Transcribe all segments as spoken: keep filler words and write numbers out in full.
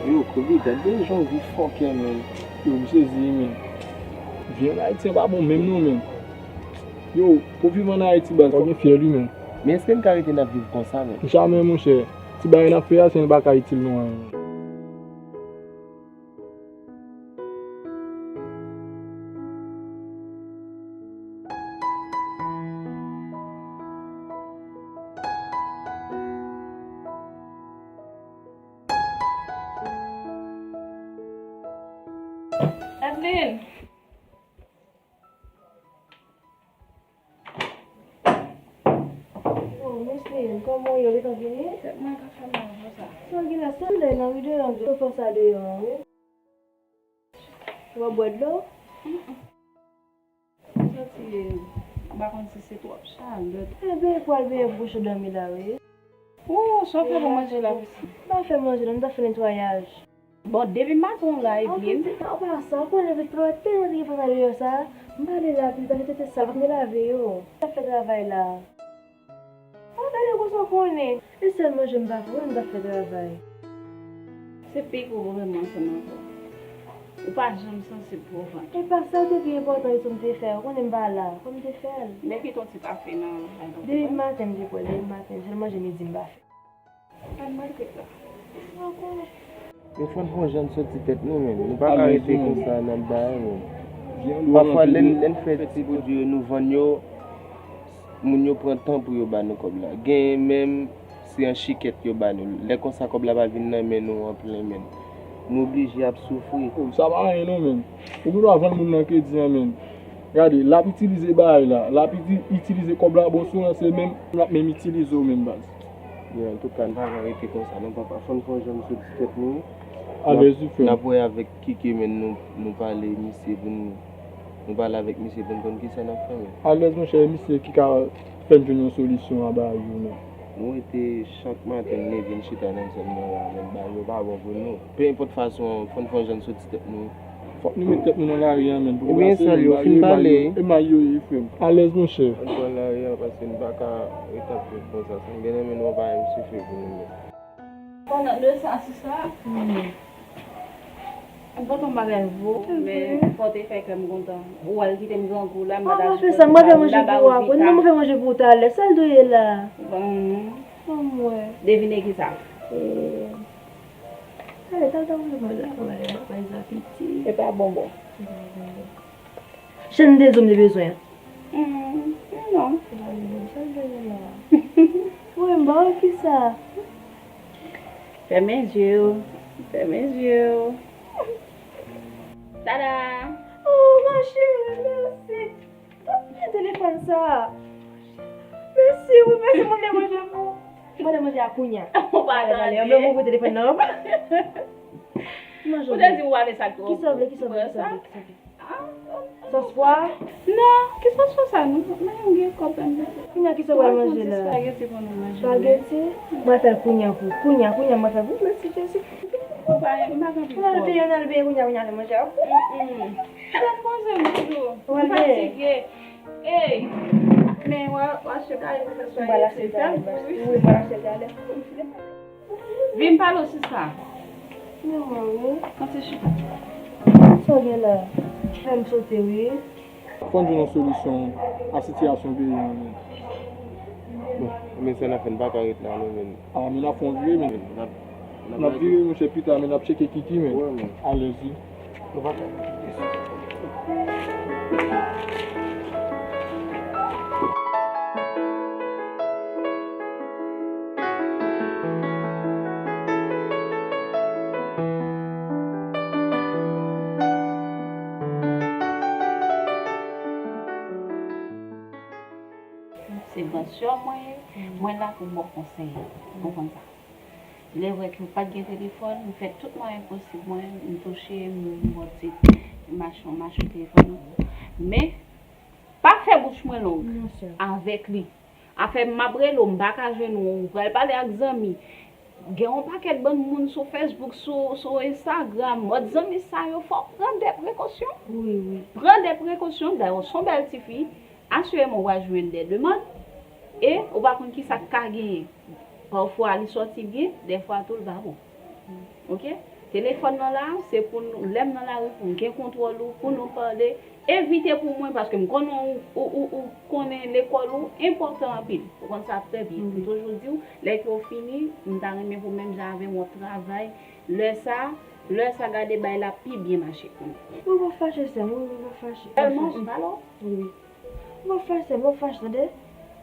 Yo, Kobe, gade jan w vin fòkè, menn. Yo, m sezi, wi, menn. Vi ann Ayiti an pa bon menm non, menn. Yo, pou viv ann Ayiti, baz, fò w gen fyèl, wi, menn. Men èske n ka rete n ap viv konsa, menn? Jamè, monchè. Ti bagay n ap fè a, se n pa ka itil nou anyen. Adeline! Oh, Miss Lynn, kòman w ye? Ou gentan vini? Tèt mwen ka fè mal konsa. Sa w gen la? Solèy nan ri deyò an, tou fò sa deyò an, wi. Ou pa bwè dlo? Mm-mm. M santi, m pa konn si se twòp chalè. Enben, pral benyen pou kouche dòmi la, wi. Oh, sa w fè pou manje la, pitit? M pa fè manje, non, m ta fè netwayaj. Bon, depi maten w la, epi m. An, pitit, ou pa sa, ou konnen vit pran tèlman de fanm deyò sa. M pa ale lave, paske tete sal, fòk m te lave yo. M t ap fè travay la. An, gade konsa w konnen. E sèl manje m pa fè, konnen m t ap fè travay. Se pik ou vreman ansanm avè w. Ou pa janm sansib pou vant. E pa sa te pi enpòtan, Iso, m te fè. Ou konnen m pa la. Fò m te fè l. Lè ki ton ti kafe nan. Depi maten m te pran, depi maten. Sèl manje midi m pa fè. Gad maltret la. Ou konnen. Men fò n fè yon jan n soti tèt nou, menn. Nou pa ka rete konsa n ap bay, menn. Pafwa, lè n, lè n fè ti pwodui yo, nou vann yo, moun yo pran tan pou yo ba nou kòb la. Genyen menm, se an chikèt yo ba nou. Lè konsa, kòb la pa vin nan men nou an plen, menn. Nou oblije ap soufri. Oh, sa pa anyen non, menn. Ou gendwa vann moun nan kredi an, menn. Gade, l ap itilize bagay la. L ap iti-, itilize kòb la, bon, sou an, se menm, l ap menm itilize w menm, baz. Men antouka, n pa ka rete konsa non, papa. Fò n fè yon jan n soti tèt nou. Alèz wi, frè m. N ap wè avèk ki ke menn nou, nou pale misye pou n, nou pale avèk misye pou n konn kisa n ap fè, menn. Alèz, monchè, e misye ki ka fè n jwenn yon solisyon a bagay yo, menn. Nou rete chak maten, n leve, n chita nan zòn nan la, menn, bagay yo pa bon pou nou. Pe enpòt fason an, fò n fè yon jan n soti tèt nou. Fòk nou met tèt nou nan lari a, menn, pou nou pase, menn, bagay yo, e may yo ye, frè m. Alèz, monchè. Ann pran lari a, paske n pa ka ret ap viv konsa. Si n gen nan men nou, pa menm soufri pou nou menm. Pandan de sa, sista, ou pote yon bagay pou ou, men fò w te fè kè m kontan. Ou al kite m grangou la, m pa ta fè sa, m pa fè manje pou ou apre. Non, m fè manje pou ou talè. Sa l dwe ye la? Bon. Mwen. Devine ki sa? E, ale, ta, ta, mwen, mwen, mwen, mwen, mwen, apiti. E pa bonbon. E pa bonbon. Chenn de zo m te bezwen an. Hmm, non. Mwen, mwen, kisa? Fèmen je w. Fèmen je w. Tada! Oh, ma chérie, mèsi. Pran telefòn sa. Mèsi, wi, mèsi, mwen vle manje pou. Mwen vle manje a kounya. Ou pa tande. Mwen vle telefòn nan. Manje. Ou te di ou pa vle sa twòp. Kisa w vle, kisa w vle, kisa w vle, kisa w vle? Sòs pwa? Non, ki sòs pwa sa? Nou, nou gen kòb la. Kounya kisa w pral manje la? Espageti pou nou manje. Espageti? Mwen fè l kounya pou, kounya, kounya mwen fè pou. Mèsi Jezi. Ou pa, m pa gen anpil kòb. Nan te yon al byen kounya, kounya al manje. Mm, mm. Fè poze m toujou. M fatige. Ey, men w a, w a achte kare pou fè espageti. M pral achte kare. Wi, m pral achte kare. Vin pale w sista. Mwen, mwen, wi. Kòm se chita. Sa w gen la? Fè m sote, wi. Fò n jwenn yon solisyon a sitiyasyon peyi an, men. Bon, men sa n ap fè, n pa ka ret la, non, men. A, men n ap fè yon vire, men. N ap, n ap vire, monchè, pita, men n ap tcheke Kiki, men. Wi, men. Alèz, wi. Nou pa ka. Se gran sè w mwen ye, mwen la pou m ba w konsèy. Ou konn sa. Lè vre ke m pa t gen telefòn, m fè tout mwayen posib mwen, m touche, m, m ba w ti machin, machin telefòn nan. Men, pa fè bouch mwen long avèk li. Afè m ap rele w, m pa ka jwenn ou, ou pral pale ak zanmi. Gen yon pakèt bann moun sou Facebook, sou, sou Instagram. Mòd zanmi sa yo, fò w pran de prekosyon. Wi, wi. Pran de prekosyon, dayè w se yon bèl tifi. Asireman w a jwenn de demann e ou pa konn kisa k ka genyen. Pafwa li sòti byen, dèfwa tou l pa bon. Oke? Telefòn nan la, se pou nou, lè m nan lari, pou m gen kontwòl ou, pou nou pale. Evite pou mwen, paske m konnen ou, ou, ou, ou konnen lekòl ou enpòtan anpil. Ou konn sa trè byen. M toujou di w, lè ke w fini, m ta renmen pou menm jan avè m w ap travay. Lè sa, lè sa gade bay la pi byen mache pou nou. Mwen pa fache sè m, mwen pa fache. Sèlman, m pale w. Wi. Mwen fache, mwen fache, tande.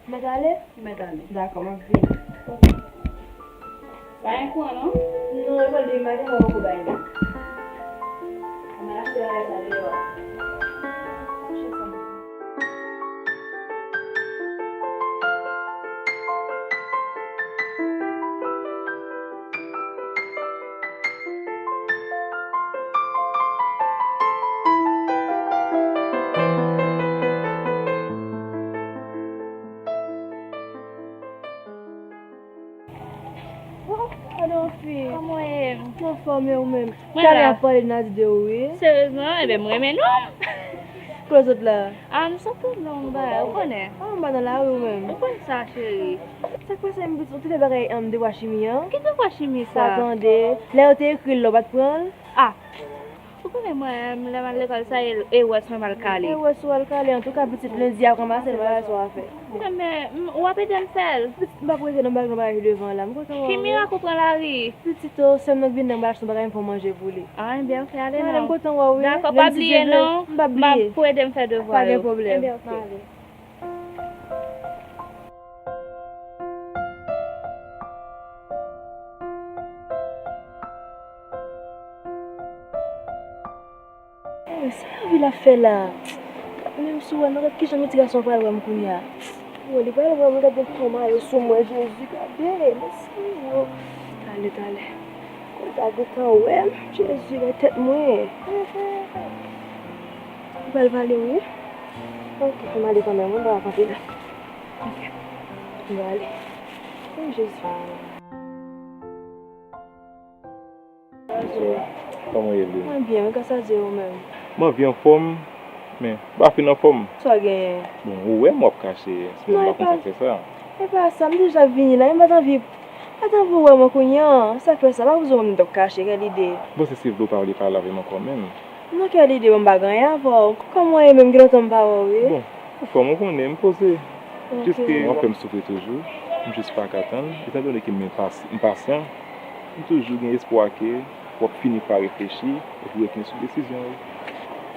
Mèt ale? Mèt ale. Dakò, m ap vini. Oke. Pa gen kouran, non? Non, e pa li, maten mwen poko bay li. Mwen achte bagay sa deyò a. Oh, gade yon fi. Kòman w ye? M anfòm, e ou menm? Mwen la. Talè ap pale Nadi de ou, wi. Seryezman? Ebyen, m renmen non. Kote w sot la? A, m sot nan yon bagay, ou konnen. A, m pa nan lari, ou menm. Ou konn sa, cheri. Sa k pase, m pitit, ou te fè bagay, ann, de pwa chimi an? Ki de pwa chimi sa? Sa tande. Lè yo te ekri l la, ou pa t pran l? A. Ou konnen mwen, lè m al lekòl, sa e, e wès mwen m al kale. E wès ou al kale, antouka, pitit, lendi a kòmanse, l bagay sa w a fè. Men, m, w ap ede m fè l. Pitit, m p ap rete nan bagay, nan bagay devan la. M kontan wè w, wi. Ki mirak ou pran lari? Pitit, o, sè m nan k vin nan, m pral achte yon bagay, m fè w manje pou li. A, enben, oke, ale non. Ale, m kontan wè w, wi. Dakò, pa bliye non. M p ap bliye. M ap pou ede m fè devwa yo. Pa gen pwoblèm. Enben, oke. Ale. Sa Yovil ap fè la? Menm sou wè, nou gad kijan yon ti gason pral wè m kounye a. Bon, li pral wè m, gad gen tan mayo sou mwen, Jezi, gade, mèsi, yo. Talè, talè. Konn ta gentan wè m, Jezi, nan tèt mwen. Ou pral pale, wi. Oke, fè m ale kanmenm, wi, m pa kanpe la. Oke. M pral ale. O, Jezi. Kòman w ye, Lou? Mwen byen, wi, gras a Dye, ou menm? Mwen byen anfòm, men m pa fin anfòm. Sa w genyen? Bon, ou wè m w ap kache, sinon m pa konn sa k fè sa. E pa sa, m deja vini la, men m pa t anvi, pa t anvi w wè mwen kounye a. Sa k fè sa, pa bezwen wè m t ap kache, kèl ide. Bon, se, se vle w pa vle pale avè m ankò menm. Non, kèl ide, bon, m pa gen anyen avè w. Kòman w ye menm, gen lontan m pa wè w, wi. Bon, anfòm, ou konnen, m poze. Oke. Jiske w ap fè m soufri toujou. M jis pa ka tann, etandone ke m enpas-, enpasyan, m toujou gen espwa ke w ap fini pa reflechi epi w refini sou desizyon w.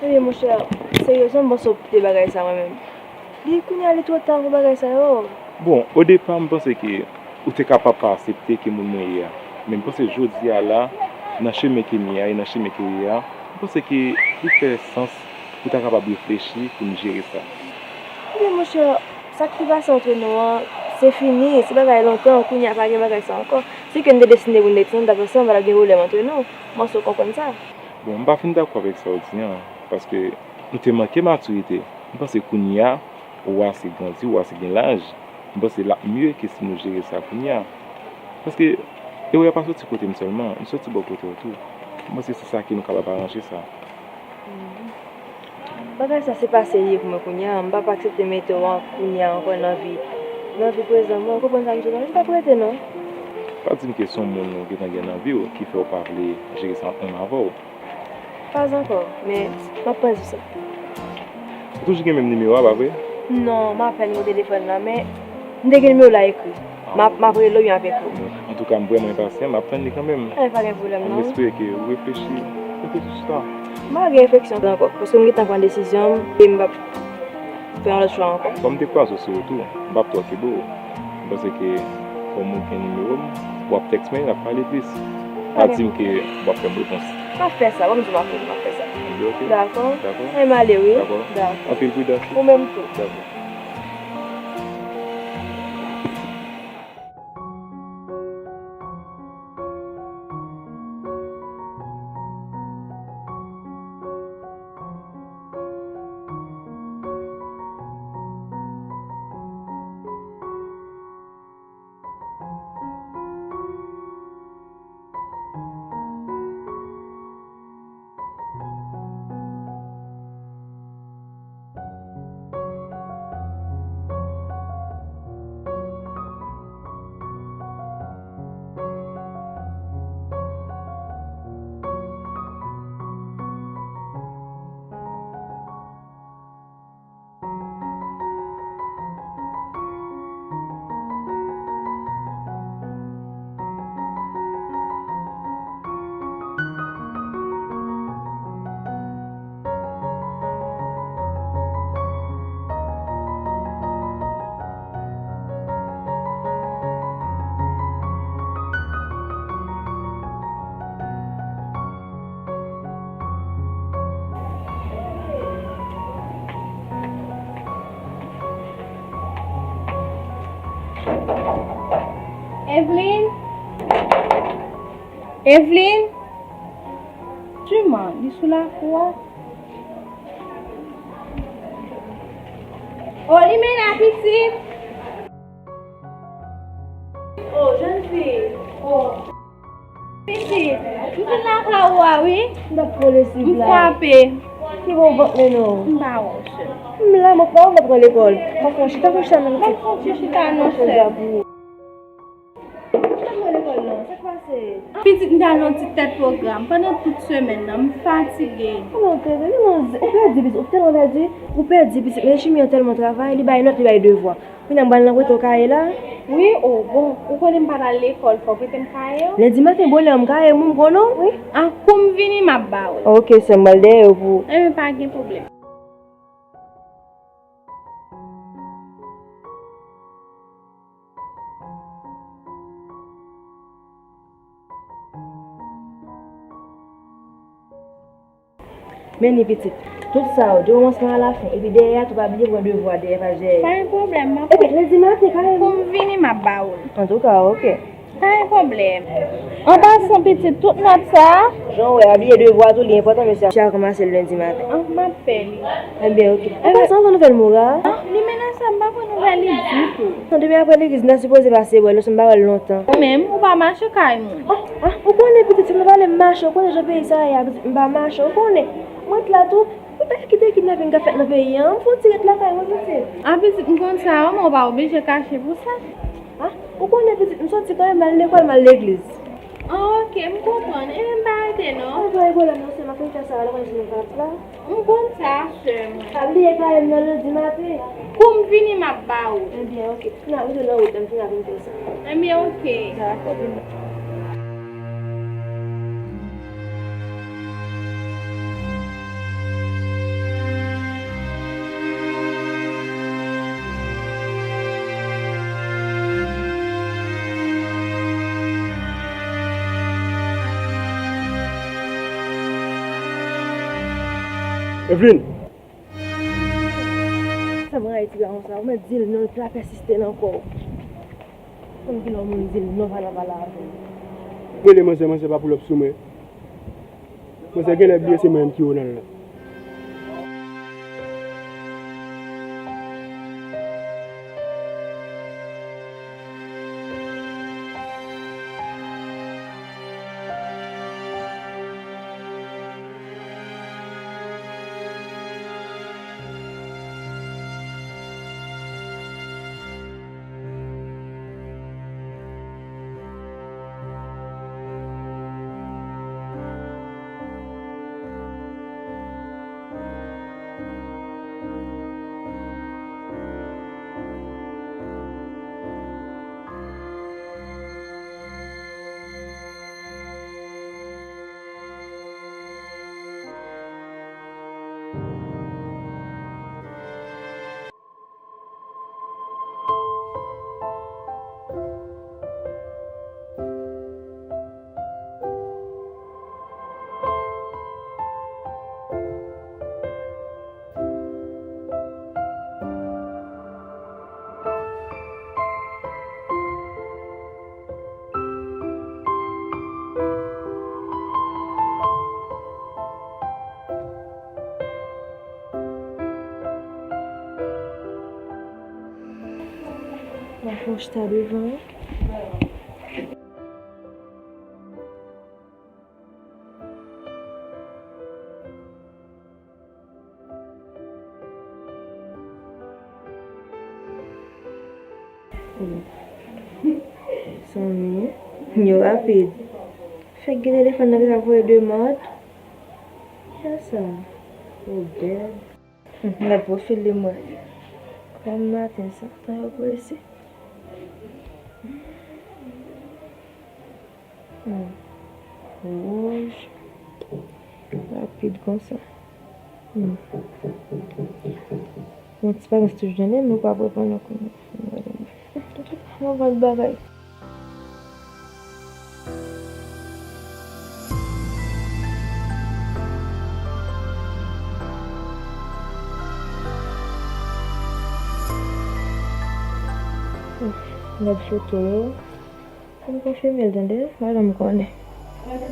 Ebyen, monchè, seryezman, m panse w kite bagay sa mwen menm. Li kounye a, li twò ta pou bagay sa yo. Bon, o depa, m panse ke ou te kapab pa aksepte ki moun mwen ye a. Men m panse jodi a la, nan chemen ke m ye a e nan chemen ke w ye a, m panse ke li fè sans pou w ta kapab reflechi pou n jere sa. Ebyen, monchè, sa k te pase antre nou an, se fini, se bagay lontan, kounye a pa gen bagay sa ankò. Si ke n te deside pou n te ansanm, m pa t ap gen pwoblèm antre nou. M panse w konprann sa. Bon, m pa fin dakò avèk sa w di an, paske nou te manke matirite. M panse kounye a, ou ase grandi, ou ase gen laj. M panse l ap mye ke si nou jere sa kounye a. Paske erè a pa soti kote m sèlman, li soti bò kote w tou. M panse se sa ke nou kapab aranje sa. Bagay sa se pase l ye pou mwen kounye a. M p ap aksepte mete w an kounye a ankò nan vi, nan vi prezan mwen. Ou konprann sa m di w la? M p ap rete non. Pa di m ke se yon moun ou gentan gen nan vi w ki fè w pa vle jere sa ant mwen avè w. Pas ankò, men m ap panse sou sa. Ou toujou gen menm nimewo a, pa vre? Non, m apèn gen telefòn nan, men m te gen nimewo la ekri. M ap, m ap rele w, y ap ekri w. Antouka, m vrèman enpasyan, m ap tann li kanmenm. Ebyen, pa gen pwoblèm non. M espere ke ou reflechi, reflechi sou sa. M pa gen refleksyon ankò, paske m gentan pran desizyon m, e m p ap fè yon lòt chwa ankò. Kòm m te kwaze w sou wout ou, m p ap twò kenbe w. M panse ke kòm ou gen nimewo m, w ap tèks mwen, n ap pale plis. Pa di m ke w ap fè m repons. M ap fè sa, ban m di w m ap fè, m ap fè sa. Ebyen, oke. Dakò? Dakò. Ebyen, m ale, wi. Dakò. Dakò. Anpil pridans. Ou menm tou. Dakò. Evelyne? Evelyne? Juman, li sou lakou a. O, li menm la, pitit. O, jèn fi. O. Pitit, m vin lakay ou a, wi. M t ap kole sou la. M frape. Ki bò w vant mennen w? M pa wè w, sè. M la, m ap pran lekòl. M ap fè yon chita, fè yon chita non, pitit. M ap fè yon ti chita non, sè. Chita pou lekòl non, sa k pase? Pitit, m t al nan ti tèt pwogram pandan tout semèn nan, m fatige. Ou nan tèt, ou nan, ou pèdi, pitit, ou tèlman pèdi, ou pèdi, pitit, men Jimmy an tèlman travay, li bay nòt, li bay devwa. Kounye a m pral nan prete w kaye la. Wi, o, bon, ou konnen m pa t al lekòl, fò w prete m kaye yo. Lendi maten, bonè, m kaye, m konnen w. Wi, a kou m vini, m ap ba ou. Oke, sè m, m pral dèyè yo pou ou. Enben, pa gen pwoblèm. Men li pitit. Tout sa yo, de kòmansman a la fen. Epi dèyè a tou, pa bliye pran devwa dèyè, pa dèyè. Pa gen pwoblèm, m ap. Epi lendi maten, kareman. Kou m vini, m ap ba ou l. Antouka, oke. Pa gen pwoblèm. An pasan, pitit, tout nòt sa a. Jan w wè a, bliye devwa tou, li enpòtan, mesye a ranmase l lendi maten. An, m ap fè li. Ebyen, oke. An pasan, anvan nouvèl Moura. An, li menase, m pa pran nouvèl li ditou. Non, demen apre legliz, n ta sipoze pase wè l, paske m pa wè l lontan. Ou menm, ou pa mache kay moun. Ah, ah, ou konnen pitit, si m pale m mache, ou konnen jan peyi sa ye a, pitit, m pa mache, ou konnen. Mwen t la tou, ou pa kite kidnaping k ap fèt nan peyi a, m fè yon ti ret lakay mwen, pitit. Ah, pitit, m konn sa, men ou pa oblije kache pou sa. Ah, ou konnen pitit, m soti kanmenm, m al lekòl, m al legliz. Ah, ok, m konprann. Ebyen, m pa rete non. Mwen pa gen pwoblèm non, sè, m ap fin fè sa, lè mwen jwenn vat la. M konn sa, sè mwen. Pa bliye pale m nan lendi maten. Kou m vini, m ap ba ou. Ebyen, ok. N ap rete nan wout, m fin ap vin fè sa. Ebyen, ok. Dakò, vini. Evelyn! Sa mwen rayi ti gason sa, ou mèt di l non, l pa pèsiste nan kò w. Konn kilè yon moun di l non, pa nan pale avè l. Rele manzè, manzè pa pull up sou mwen. Manzè genlè bliye se mwen menm ki Ronald la. M ap fè yon chita devan wi. Zanmi, yo rapid. Fèk gen telefòn nan ki ta voye demann. Kisa sa? Oh, bèl. Hmm, l ap pwofile mwen. Kòm maten sa, tan yo prese. Hmm. Wouj. Rapid konsa. Hmm. Yon ti bagay toujou tande, men ou pa reponn mwen kounye a. Mwen pa bagay. Gad foto yo. Fò m konfime l tande, pa janm konnen. Gade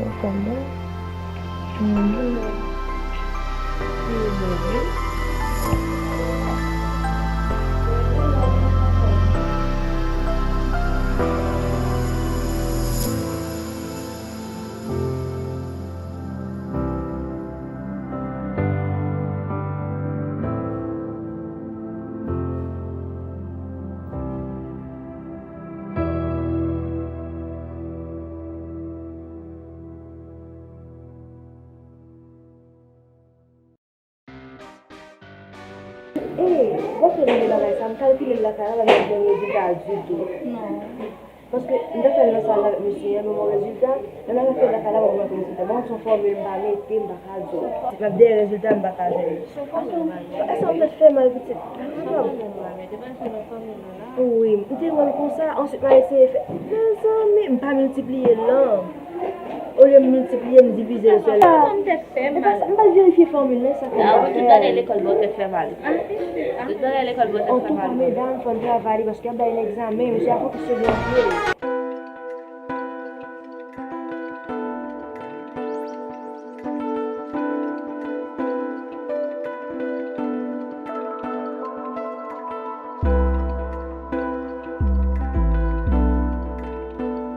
yon fanm bon. Yon bon nèg. Li bon vre. Ey, w ap fè nan bagay sa, m kalkile l lakay la, pa gen rezilta ditou. Non. Paske m te fè l nan sal la avèk mesye a, men m wè rezilta, lè m al fè l lakay la, pa gen rezilta. Bon, se yon fòmil m pa mete, m pa ka di w. M ap dèyè rezilta, m pa ka jwenn li. Asa w mèt fè mal, pitit. Wi, m te wè l konsa, answit m al eseye fè. Mezanmi, m pa miltipliye l non. Olye m miltipliye, m divize l sèlman. Sa m tèt fè mal. M pral verifye fòmil la, sa fè m pa fè. Tout bagay lekòl ba w tèt fè mal. Tout bagay lekòl ba w tèt fè mal. Antouka, medam, fò n travay li, paske y ap bay n egzamen, mesye a fokis sou Bondye.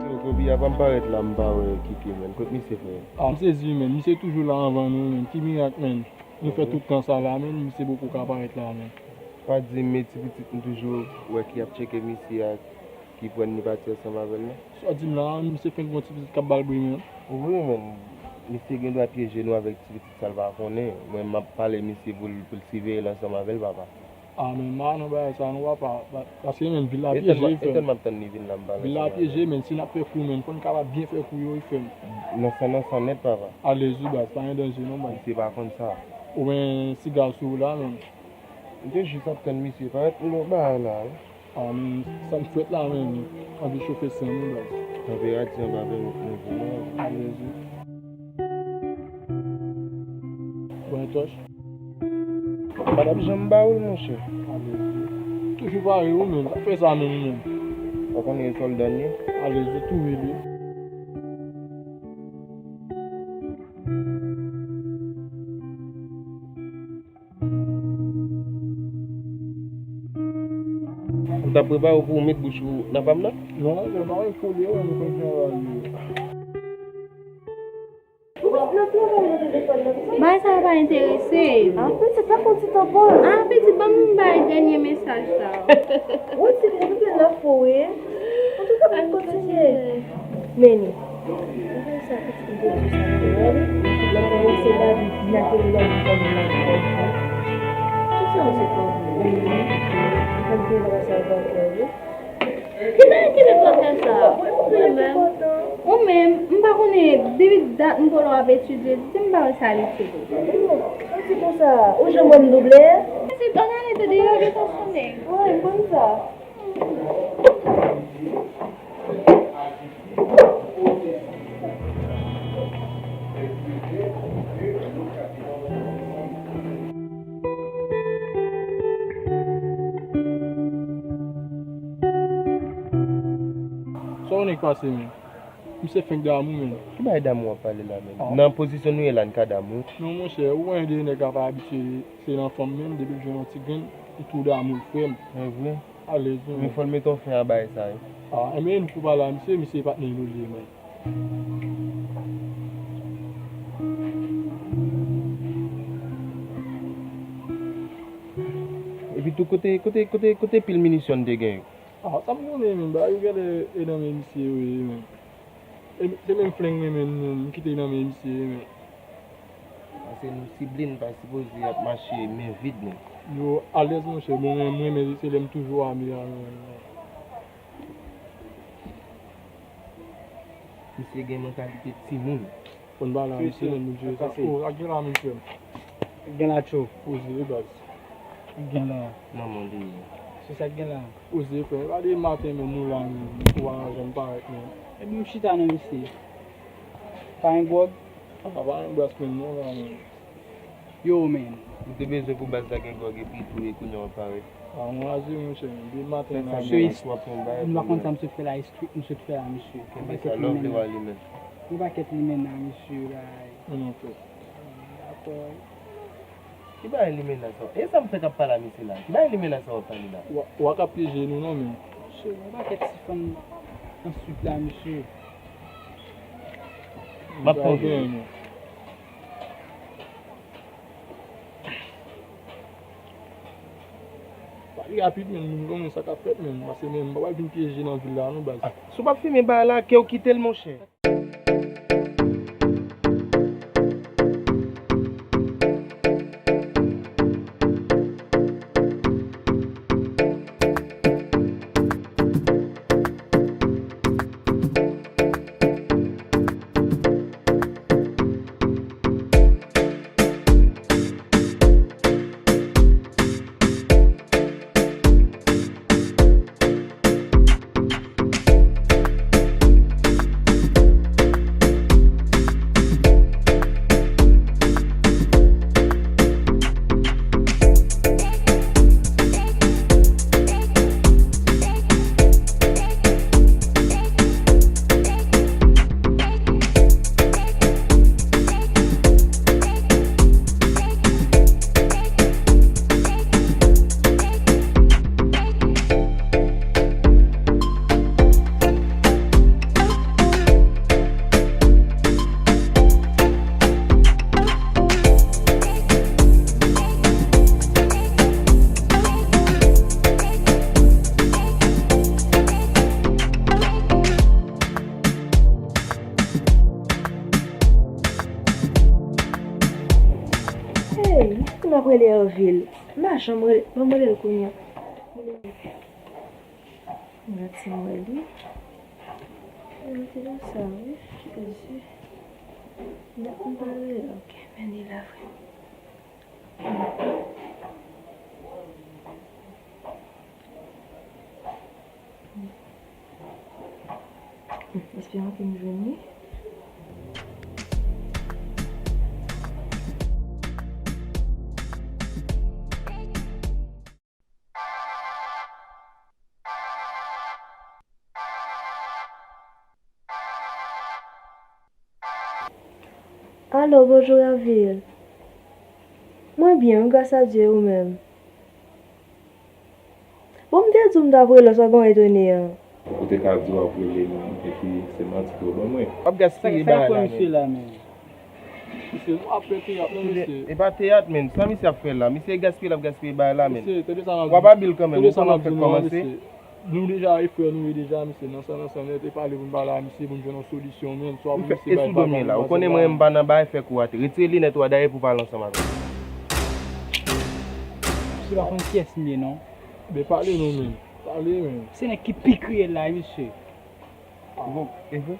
Yo, Kobe a pa m parèt la, m pa wè Kiki, menn. Kot misye, frè? Ah, m sezi, menn. Misye toujou la anvan nou, menn. Ki mirak, menn? Nou fè tout tan sa la, menn. Misye poko ka parèt la, menn. Pa di m, men ti pitit m toujou wè ki ap tcheke misye a. ki pran ni pati ansanm avè l la. Sa w di m la, misye fenk gen yon ti pitit k ap ba l bri menm. Wi, men, misye gen dwa pyeje nou avèk ti pitit sa l pa konnen. Mwen, m ap pale misye pou l, pou l siveye l ansanm avè l, papa. A, men m pa nan bagay sa non, papa. Pa-, paske menm vil la pyeje, frè m. Etan m ap tann li vin la, m pale ansanm avè l. Vil la pyeje, men si n ap fè kou, men fò n kapab byen fè kou yo, wi, frè m. Nan san, nan san nèt, papa. Alèz wi, baz, pa gen danje non, baz. Misye pa konn sa. Ou gen siga sou ou la, menm. M te jis ap tann misye parèt, m gen yon bagay la, wi. A, men sa m fèt la, men anvi chofe san m wi, baz. Tanperati an pa pèmèt mwen pou mwen. Alèz wi. Bon, tòch. M pa t ap janm ba ou l, monchè. Alèz wi. Toujou pare ou menm, sa fè sa menm ou menm. Ou konnen e sòlda n ye? Alèz wi, tou wi, wi. Ou t ap prepare w pou w met bouch ou nan pa m nan? Non, men pa wè kole, wè, m konn fè bagay yo. Bagay sa yo pa enterese m. Apre, se pa konn ti tanpon. A, pitit, ban m bay dènye mesaj sa. Wi, se konplike la fo, wi. Antouka, pou kontinye. Meni. Mwen sa pitit mwen te di sa pou mwen. Lè mwen wè se David ki ateri la pou fè mwen la. Tout sa se pa vre. Mwen te wè sa pa vre. Ki bagay ki te fè w fè sa? Ou menm, ou menm, m pa konnen, depi dat m konnen w ap etidye, di m pa wè sa l etidye. Ou di konsa, ou janm wè m double? Se bann ane tande yo gentan sonnen. Wi, m konn sa. Sa w nèk pase, men? Misye fenk damou, men. Ki bagay damou w ap pale la, men? Ah. Nan pozisyon nou ye la, n ka damou? Non, monchè, ou konnen de nèg la pa abitye se nan fanm, men depi l jwenn yon ti grenn, li tou damou l, frè m. E vre? Alèz, men. Men fò l mete yon fen a bagay sa, wi. Ah, enben, nou pou pale a misye, misye patnè nou li ye, men. Epi tou, kote, kote, kote, kote pil minisyon n te gen yo? Ah, sa m konnen, men, bagay yo genlè e nan men misye yo ye, men. E se menm flenk mwen menm, non, m kite nan men misye, men. Paske nou sible, n pa sipoze ap mache men vid, non. Yo alèz, monchè, bon, mwen, mwen, men se lè m toujou ame a, men. Misye gen mantalite timoun. Fò n pale a misye, men, misye sa. O, sa k gen la, men, frè m? Gen la, tchou. Poze, baz. Gen la. Manman li ye. Se sa k gen la. Poze, frè m. Gade maten, men, nou la, men, ou pa janm parèt, men. Epi m chita nan misye. Pa gen gwòg? Ah, pa gen bras menm non la, men. Yo, men. M te bezwen pou baz la gen gwòg epi tou e kounye a w ap parèt. Ah, mwen razi, monchè, men. Depi maten la, men. Misye, m pa konn sa m sot fè la, e street m sot fè la, misye. Kenbe sa, love li w a li menm. Yon pakèt limenna, misye, bay. Mwen nan fè. Dakò. Ki bagay limenna sa? E sa m fè k ap pale a misye la? Ki bagay limenna sa w ap pale la? Wa, wa ka pyeje nou non, men. Monchè, yon pakèt ti fanm answit la, misye. M ap konvye. Pale rapid, men, moun konnen sa k ap fèt, men. Paske, men, m pa pral vin pyeje nan vil la, non, baz. Ah, si w p ap fimen bagay la, ke w kite l, monchè. Rele Hervil. M pa janm rele, ban m rele l kounye a. Mwen ti wè li. Mwen te nan sa, wi. Ki te di? Mwen pa rele, ok. Men li la vre. Esperan ke m jwenn li. Alo, bonjou Hervil. Mwen byen, wi, gras a Dye, ou menm? Bon, m te di w m t ap rele w, sa w gen w etone an. Ou te ka di w ap rele m, epi se manti ke w ban mwen. W ap gaspiye bagay la, men. Misye, nou ap fè teyat, non, mesye. E pa teyat, men. Sa misye ap fè la? Misye gaspiye, l ap gaspiye bagay la, men. Mesye, tande sa m ap di w. W ap abil kanmenm, ou konnen w fèk kòmanse. Nou deja e frè nou ye deja, mesye, nan san, nan san nèt, e pale pou n pale a misye, pou n jwenn yon solisyon, men, swa pou misye bay bagay, ou konnen mwen, m pa nan bagay fè kou atè. Retire linèt ou a dèyè pou w pale ansanm avè m. Misye pa konn kiyès m ye, non. Ben, pale non, men. Pale, men. Se nèg ki pi kriyèl la, wi, mesye. Bon, e vre?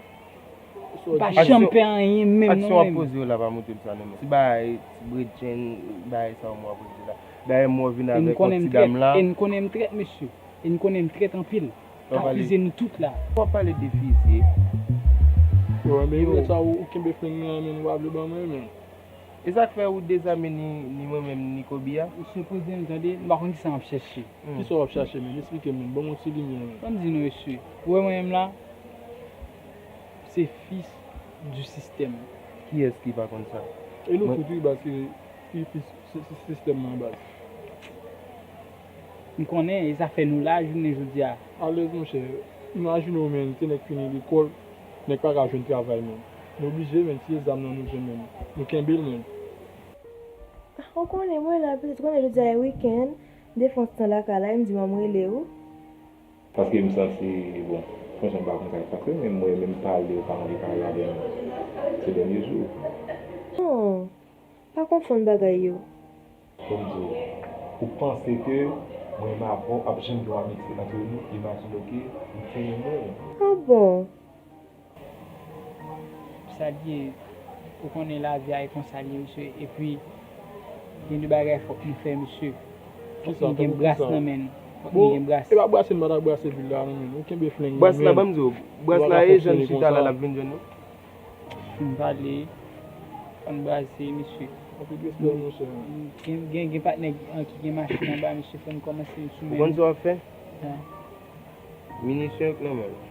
M pa janm fè anyen menm, non, menm. Aksyon w ap poze yo la pa montre m sa, non, men. Ti bagay, ti bredjenn, bagay sa yo m wè w ap poze la. Dayè m wè w vin avèk yon ti dam la. E n konnen m trèt, mesye. E n konnen m trèt anpil. K akize nou tout la. W ap pale de fizye. Yo, men yo sa ou, ou kenbe flenm nan, men ou pa vle ban mwen, men. E sa k fè ou dezame ni, ni mwen menm, ni Kobe a? Misye poze m, tande, m pa konn kisa m ap chèche. Kisa w ap chache, men? Esplike m, men. Ban m yon ti limyè, men. Ban m di nou, mesye. Ou wè mwen menm la, se fis du sistèm. Kiyès ki pa konn sa? E nou tout, wi, baz, ki, ki fis si, si, sistèm nan baz. M konnen, e sa fè nou la jounen jodi a. Alèz, monchè. Imajine w, men, se nèg fini lekòl, nèg pa ka jwenn travay, men. Nou oblije, men, tiye zam nan nou jwenn, men. Nou kenbe l, men. Ah, ou konnen, mwen la, petèt, ou konnen jodi a e wikenn, m te fè yon ti tan lakay la, e m di m a m rele w. Paske m santi, bon, franchman, m pa konn sa k pase, men m wè menm pale, ou pa anvi pale avè m se dènye jou. Non. Pa konfonn bagay yo. Fò m di w, ou panse ke mwen menm avè w ap janm gen yon amitye antre nou? Imajine w ke m te renmen w. Ah bon? Sa l ye, ou konnen lavi a e konsa l ye, mesye. Epi, gen de bagay fòk nou fè, mesye. Fòk nou gen bras nan men nou. Fòk nou gen bras. E pa brase n pa t ap brase vil la, non, men. Ou kenbe flenm nan men. Bras la, ban m di w, bras la e jan n chita la, l ap vin jwenn nou. Fin pale, ann brase, mesye. Anpil respè, monchè. Gen, gen, gen patnè an ki gen machin anba, mesye, fò n kòmanse n sou men nou. Ou konn sa w ap fè? Minisyon k nan men w.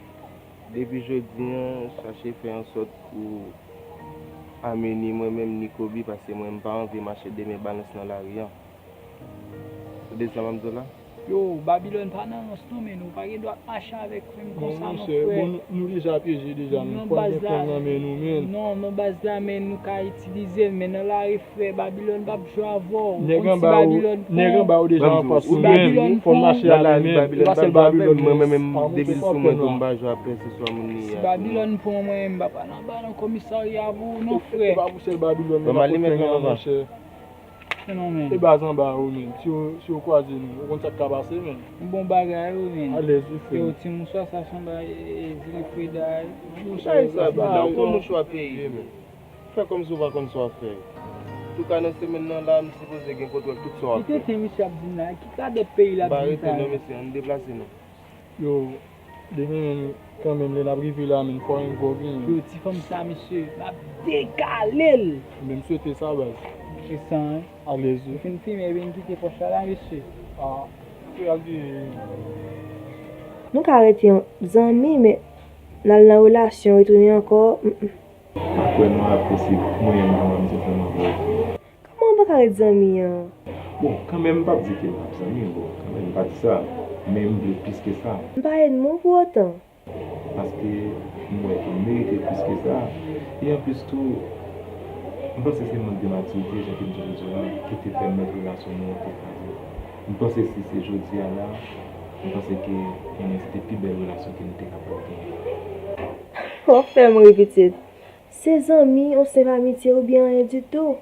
Depi jodi a, chache fè ansòt pou amenn ni mwen menm ni Kobe, paske mwen, m pa anvi mache de men balans nan lari a. Ou tande sa m ap di w la? Yo, Babilòn pa nan rans non, men ou pa gen dwa ap mache avèk menm konsa non, frè. Bon, nou deja pyeje deja, men fò n gen flenm nan men nou, men. Non, nan baz la, men nou ka itilize l, men nan lari, frè, Babilòn p ap jwe avè w. Nèg anba ou, nèg anba ou deja anfas ou, men fò n mache avè l, men. E pa sèl Babilòn, men. Mwen menm, depi l sou mwen tou, m pa jwe avè pèseswa moun li ye a. Si Babilòn pran mwen, m pa pral anba nan komisarya pou ou non, frè. E pa pou sèl Babilòn, men n ap fè flenm nan, monchè. Fenomèn. E baz anba yo, men. Si yo, si yo kwaze nou, ou konn sa k ka pase, men. Bon bagay, wi, men. Alèz, wi, frè. Yo, ti mouchwa sa, se yon bagay, e, e, Wilfreda, wi. Mouchwa sa, ba, ou konn mouchwa peyi, men. Fè kòmsi ou pa konn sa w ap fè. Touka, nan semèn nan la, m sipoze gen kontwòl tout sa w ap fè. Ki tenten misye ap di m la? Ki radòt peyi l ap di m sa? M pa rete non, mesye, ann deplase non. Yo, demen menm, kanmenm, lè n ap rive la, menm, fò yon gwo gen. Yo, ti fanm sa, mesye, m ap dekale l. Menm swete sa, baz. Se sa, en. Alèz, wi. Ou fin fimen, epi n kite pòch la la, mesye. Ah, frè, al gen. Nou ka rete zanmi, men n al nan relasyon, retounen ankò, mm, mm. M pa kwè nou apresye mwayen m gen yon ti fanm avè w. Kòman w pa ka ret zanmi an? Bon, kanmenm, m p ap di ke n p ap zanmi, bon, kanmenm, m pa di sa. Men m vle plis ke sa. M pa ènmi w pou otan. Paske m wè ke m merite plis ke sa. E anplis tou, m panse se mank de matirite, jan ke m te di w la, ki te pèmèt relasyon nou an te kraze. M panse si se jodi a la, m panse ke, ebyen, se te pi bèl relasyon ke m te kapab genyen. W ap fè m ri, pitit. Se zanmi, yon senp amitye oubyen anyen ditou?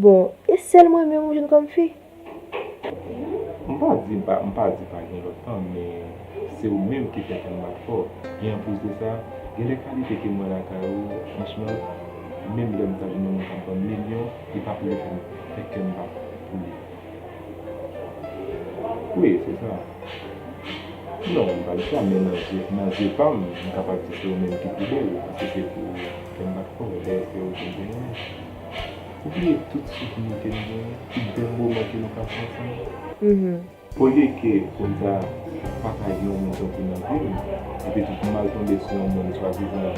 Bon, e Sèl mwen menm ou jwenn kòm fi? M pa di m pa, m pa di pa gen lòt tan, men se ou menm ki fè kè m bat fò. E anplis de sa, gen de kalite ke m wè lakay ou, franchman, menm lè m ta jwenn yon moun k ap ban m milyon, li p ap rive fè m, fè kè m bat pou li. Wi, se sa. Non, m pa di sa, men nan je, nan je pa m, m kapab di se ou menm ki pi bèl, paske se pou fè m bat fò, dèyè se ou ki genyen. Ou bliye tout souvni ke n genyen, tout bèl moman ke nou pase ansanm. Mhm. Olye ke pou m ta pataje yon moun tankou nan vi m, epi tou pou m al tonbe sou yon moun swadizan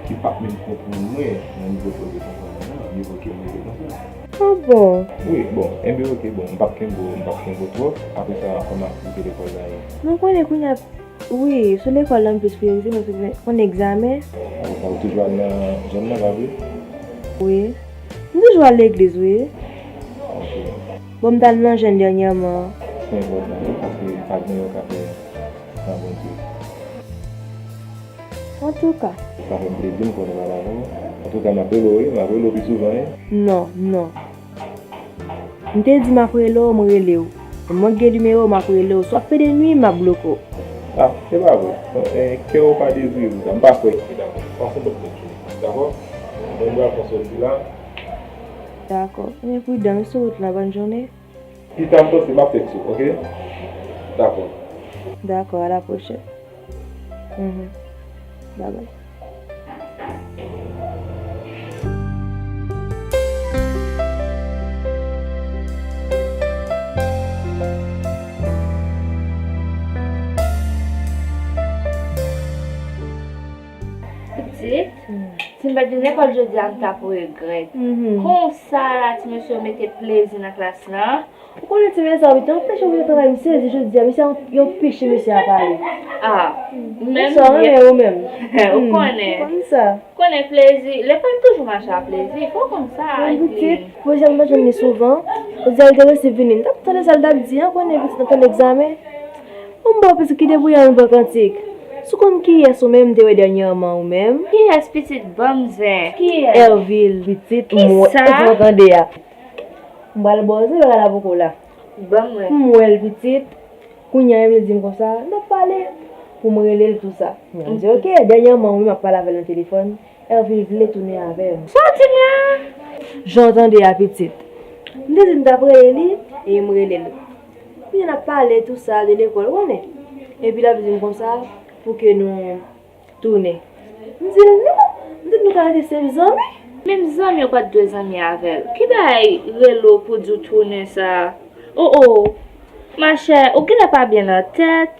ki p ap menm konprann mwen nan nivo koze konprann mwen an, miyo ke m rete konsa. Ah bon? Wi, bon, enben oke, bon, m p ap kenbe w, m p ap kenbe w twòp, apre sa, kòman aktivite lekòl la ye? Mwen konnen kounye a Wi, sou lekòl la m plis priyote, paske m konn egzamen. Ou toujou al nan jèn nan, pa vre? Wi. M toujou al legliz, wi. Ok. Bon, m t al nan jèn dènyèman. Se enpòtan, wi, paske pa gen yon ka fè san Bondye. Antouka. Sa fè m plezi, m kontan pale avè w. Antouka, m ap rele w, wi, m ap rele w pi souvan, wi. Non, non. M te di m ap rele w, m rele w. M manke nimewo w, m ap rele w. Swa fede nwi, m ap bloke w. Ah, se pa vre. Eh, kè w pa dezire di sa. M pa kwè. Dakò. Pase bòn fèt jounen. Dakò? Mwen pral pran sòti la. Dakò. Men pridan wi sou wout la, bòn jounen. Pita m panse m ap tèks ou, oke? Dakò. Dakò, à la prochaine. Mhm. Bye bye. Pitit, si m pa t vin lekòl jodi a, m t ap regrèt. Mhm. Konsa la, ti mesye yo mete plezi nan klas lan. Ou konnen ti mesye sa, wi, te anpeche w fè travay, m sezi jodi a, mesye a, yo anpeche mesye a pale. Ah, menm. Sa renmen ou menm. Ou konnen. Ou konn sa. Konnen plezi, lekòl toujou mache a plezi, fò w konn sa. Mwen pitit, pwojè m pa janm li souvan. Jodi a li te resi vini, m t ap tande sa l t ap di an, konnen pitit nan tan egzamen. Yon bon pitit ki debouye nan yon bon kantik. Si w konn kiyès ou menm m te wè dènyèman ou menm? Kiyès pitit? Ban m zen. Kiyès? Hervil, pitit, m wè, ou tande a. M pral ba w zen bagay la poko la. Ban m wè. M wè l pitit. Kounye a Hervil di m konsa, n ap pale pou m rele l tou sa. M di, ok, dènyèman wi, m ap pale avè l nan telefòn. Hervil vle tounen avè m. Sa w di m la? Jan w tande a pitit. M te di m t ap rele li, e m rele l. Kounye a n ap pale tou sa de lekòl, ou konnen. Epi l ap di m konsa, pou ke nou tounen. M di l non, m di l nou ka rete senp zanmi. Menm zanmi ou pa t dwe zanmi avè l. Ki bagay rele w pou di w tounen sa? O o, machè, ou genlè pa byen nan tèt.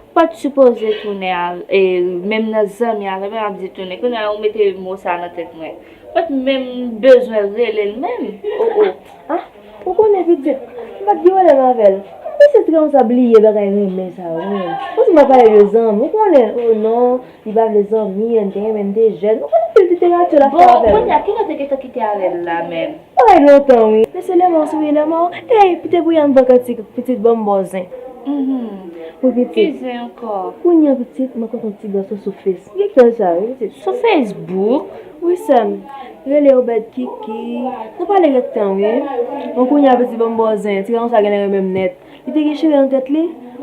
Ou pa t sipoze tounen a, e, menm nan zanmi avè l, menm ap di tounen. Kounye a ou mete mo sa nan tèt mwen. Ou pa t menm bezwen rele l menm. O o. Ah, ou konnen pitit, m pa t gen pwoblèm avè l. M panse trè konsa bliye bagay renmen sa yo, wi. Ou di m ap pale de zanmi, ou konnen, o non, li pa vle zanmi, n te renmen, n te jèn. Ou konnen anpil literati l ap fè avè l. Bon, kounye a, kilè w te gentan kite avè l la menm? Bagay lontan, wi. Men se lèman w souri, lèman w. Ey, pite pou yon bon kantik, pitit, ban m ba w zen. Mhm. Wi, pitit. Ki zen ankò? Kounye a, pitit, mwen kontre yon ti gason sou Face. Gen tan sa, wi, pitit. Sou Facebook? Wi, sè m. Rele Obed Kiki. Nou pale gen tan, wi. Bon, kounye a, pitit, ban m ba w zen. Ti gason sa genlè renmen m nèt. Li te gen cheve nan tèt li.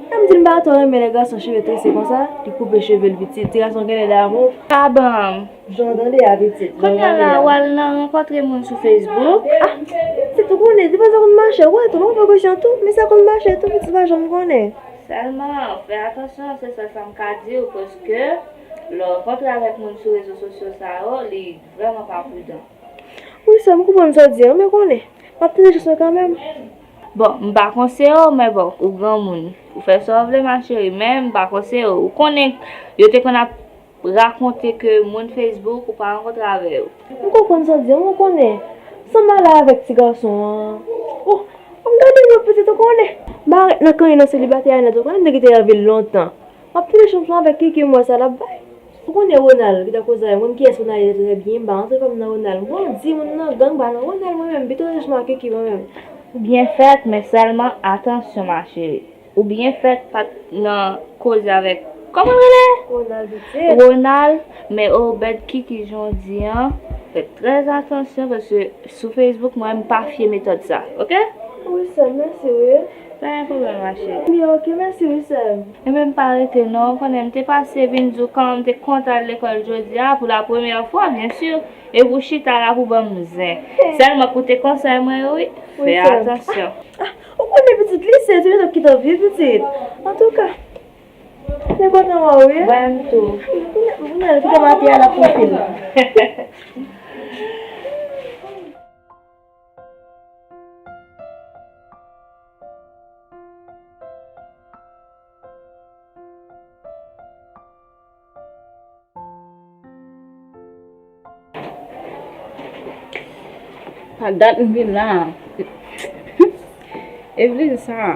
Lè m di l m pa twò renmen lè gason cheve trese konsa, li koupe cheve l pitit. Ti gason genlè damou. Pa ban m. Jan w tande a pitit. Kounye a la, w al nan rankontre moun sou Facebook. Ah, pitit ou konnen, li pa sa konn mache. Ou wè tou, m pa pran prekosyon tou, men sa konn mache tou, pitit pa janm konnen. Sèlman, fè atansyon, se sèl sa m ka di w, paske lè w rankontre avèk moun sou rezo sosyo sa yo, li vrèman pa pridan. Wi, sè m, m konprann sa w di an, men konnen, m ap tande jis mwen kanmenm. Bon, m pa konseye w, men bon, ou granmoun. Ou fè sa w vle, ma chérie, men m pa konseye w. Ou konnen, yo te konn ap rakonte ke moun Facebook ou pa rankontre avè yo. M konprann sa w di an, men konnen, sa m ale avèk ti gason an. Oh, m gade mwen pitit, ou konnen. M pa ret nan kanyen nan selibatè a nèt, ou konnen, m te kite Hervil lontan. M ap tande chans mwen avèk Kiki, m wè sa l ap bay. Ou konnen Ronald ki t ap koze avè m, ou konn kiyès Ronald ye trè byen, m pa rantre kò m nan Ronald. M grandi, moun nan gang, m pa nan Ronald mwen menm, m pito rete sou Kiki mwen menm. Ou byen fèt, men sèlman atansyon, ma chérie. Ou byen fèt pa t nan koze avèk, kòman l rele? Ronald pitit. Ronald, men Obed Kiki jan w di an, Fè trè atansyon, paske sou Facebook, mwen, m pa fye metòd sa, oke? Wi, sè m, mèsi, wi. Pa gen pwoblèm, ma cheri. Byen, oke, mèsi, wi, sè m. Ebyen, m pa rete, non. Ou konnen, m te pase vin di w kòman m te kontan al lekòl jodi a, pou la premyè fwa, byen si. Epi w chita la pou ban m zen. Sèlman koute konsèy mwen yo, wi. Wi, sè m. Fè atansyon. Ah, ou konnen pitit, li se tou, yo t ap kite w viv, pitit. Antouka. Se kontan wè w, wi. Mwen tou. Kounye a, kite m atè a, l ap pran fil. Pa dat m vin la. Evelyn sa,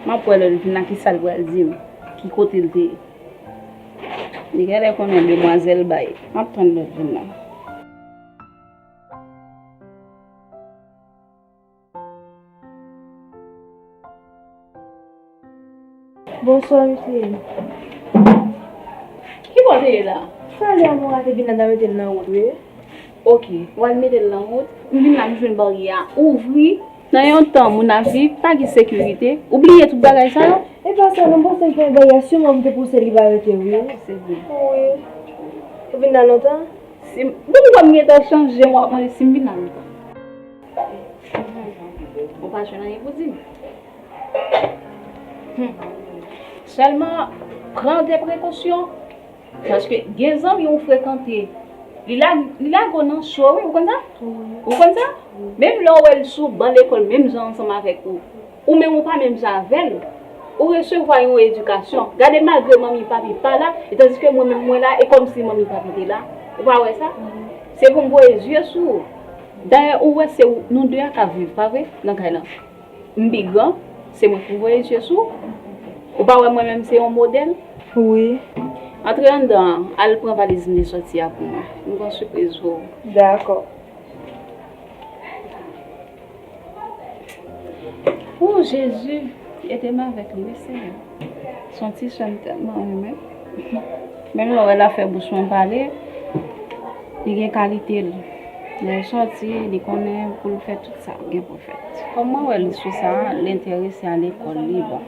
m ap wè lè l vin la, kisa l pral di m, ki kote l te ye. Li genlè konnen demwazèl bay. M ap tann lè l vin la. Bonswa, mesye. Ki bò w te ye la? Talè a mwen rate vin la, m ta mete l nan wout, wi. Oke, w al mete l nan wout. M vin la, m jwenn baryè a ouvri. Nan yon tan, moun ap viv, pa gen sekirite. Ou bliye tout bagay sa yo? E pa sa, non, m panse l fè yon baryè, siman m te panse li pa rete, wi. Se vre. Wi. Ou vin la lontan? Si m, bon, m wè m gentan chanje, w ap mande si m vin la lontan. Ou pa jwenn anyen pou di m. Hmm. Sèlman, pran de prekosyon, paske gen zanmi ou frekante, li la, li lage w nan cho, wi, ou konn sa? Wi. Ou konn sa? Wi. Menm lè w wè l sou ban lekòl, menm jan ansanm avèk ou, ou menm ou pa menm jan avè l, ou resevwa yon edikasyon. Gade, malgre manmi papi pa la, e tandiske mwen menm mwen la, e kòmsi manmi papi te la. Ou pa wè sa? Wi. Se pou m voye zye sou ou. Dayè, ou wè se ou, nou de a ka viv, pa vre, nan kay lan. M pi gran, se mwen ki voye zye sou ou. Ou pa wè mwen menm se yon modèl? Wi. Antre anndan an, al pran valiz m te sòti a pou mwen. M gen yon sipriz pou ou. Dakò. O Jezi, ede m avèk li, wi, Senyè. Se yon ti sè m tèlman renmen. Menm lè w wè l ap fè bouch mwen pale, li gen kalite l. Lè l sòti, li konnen pou l fè tout sa l gen pou l fè. Kòm mwen wè l sou sa, l enterese a lekòl li, bon.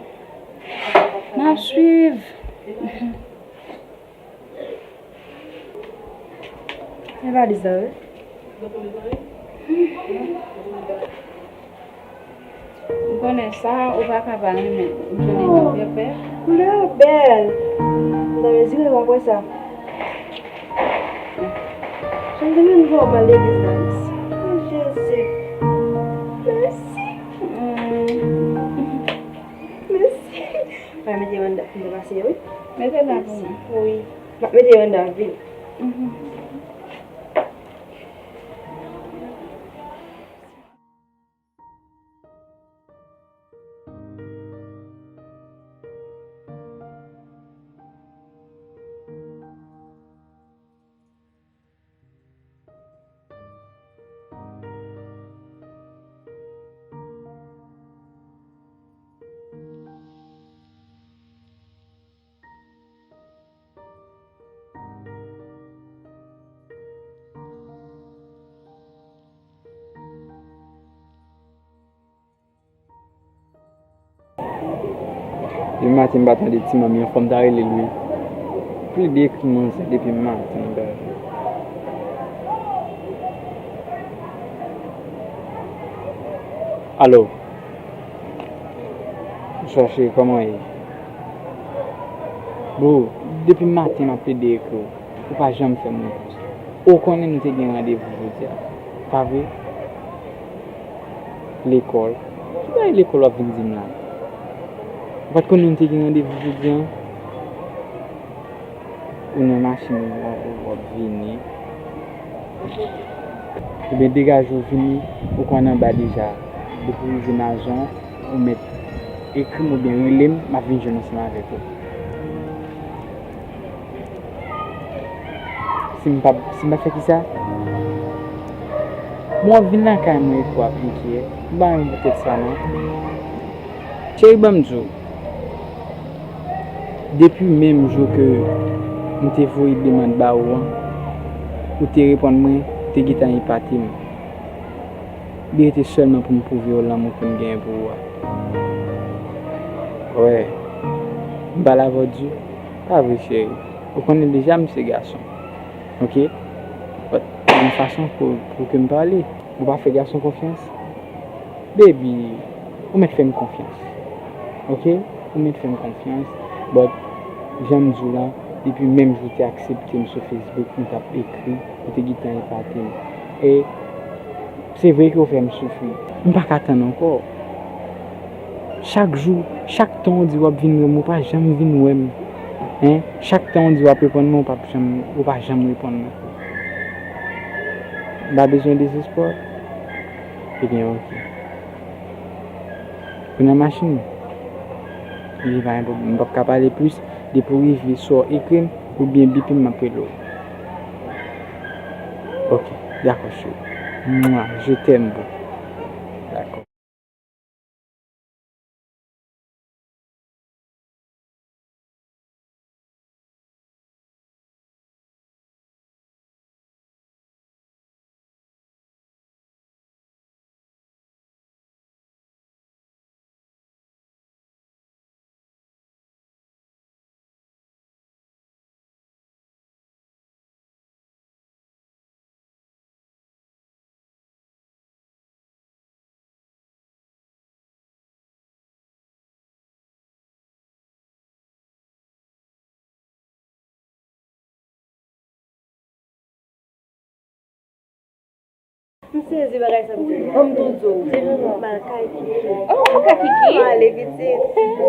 M ap swiv. E valiz la, wi. Ou konnen sa, ou pa ka pa renmen. M jwenn li nan pèpè. Koulè a bèl. Nan mezi, ou pa kwè sa. Jan m te vin vè w m al legliz la, mèsi. O Jezi. Mèsi. Mm. Mèsi. Mwen mete yo anndan pou m te pase yo, wi. Mete la pou mwen. Wi. M ap mete yo anndan vin. Mhm. Depi maten m pa tande ti manmi an, fò m ta rele l wi. Plede ekri manzè depi maten, gade. Alo. Bonswa cheri, kòman w ye? Bro, depi maten m ap plede ekri w. Ou pa janm fè m reponn. Ou konnen nou te gen randevou jodi a, pa vre? Lekòl. Ki bagay lekòl w ap vin di m la? Ou pa t konnen nou te gen randevou jodi a? Ou nan machin, w ap, w ap vini. Ebyen, degaje w vini, ou konn anba deja. Depi w rive nan zòn, ou mèt ekri m oubyen rele m, m ap vin jwenn ansanm avèk ou. Si m pa, si m pa fè kisa? Bon, w ap vin lakay mwen epi w ap enkyè. M pa renmen poutèt sa, non. Cheri, ban m di w, depi menm jou ke m te voye demann ba ou an, Ou te reponn mwen, ou te gentan epate m. Li rete sèlman pou m pwouve w lanmou ke m genyen pou ou a. Wè, m pale avè w di, pa vre cheri. Ou konnen deja m se gason. Oke? But, gen yon fason pou, pou ke m pale. Ou pa fè gason konfyans. Baby, ou mèt fè m konfyans. Oke? Ou mèt fè m konfyans. But, jan m di w la, depi menm jou w te aksepte m sou Facebook, m t ap ekri, ou te gentan epate m. E se vre ke w fè m soufri. M pa ka tann ankò. Chak jou, chak tan w di w ap vin wè m, ou pa janm vin wè m. Hein? Chak tan w di w ap reponn mwen, ou p ap janm, ou pa janm reponn mwen. M pa bezwen dezespwa. Ebyen, oke. Ou nan machin? Li pa gen pwoblèm. M p ap ka pale plis. Depi w rive, swa w ekri m, oubyen bipe m, m ap rele w. Oke, dakò, cheri. Mwa, je t'aime, boo. Dakò. M sezi bagay sa m di. Ban m tou di w. Di nou non. M al kay Kiki. Oh, ou kay Kiki? M ale pitit.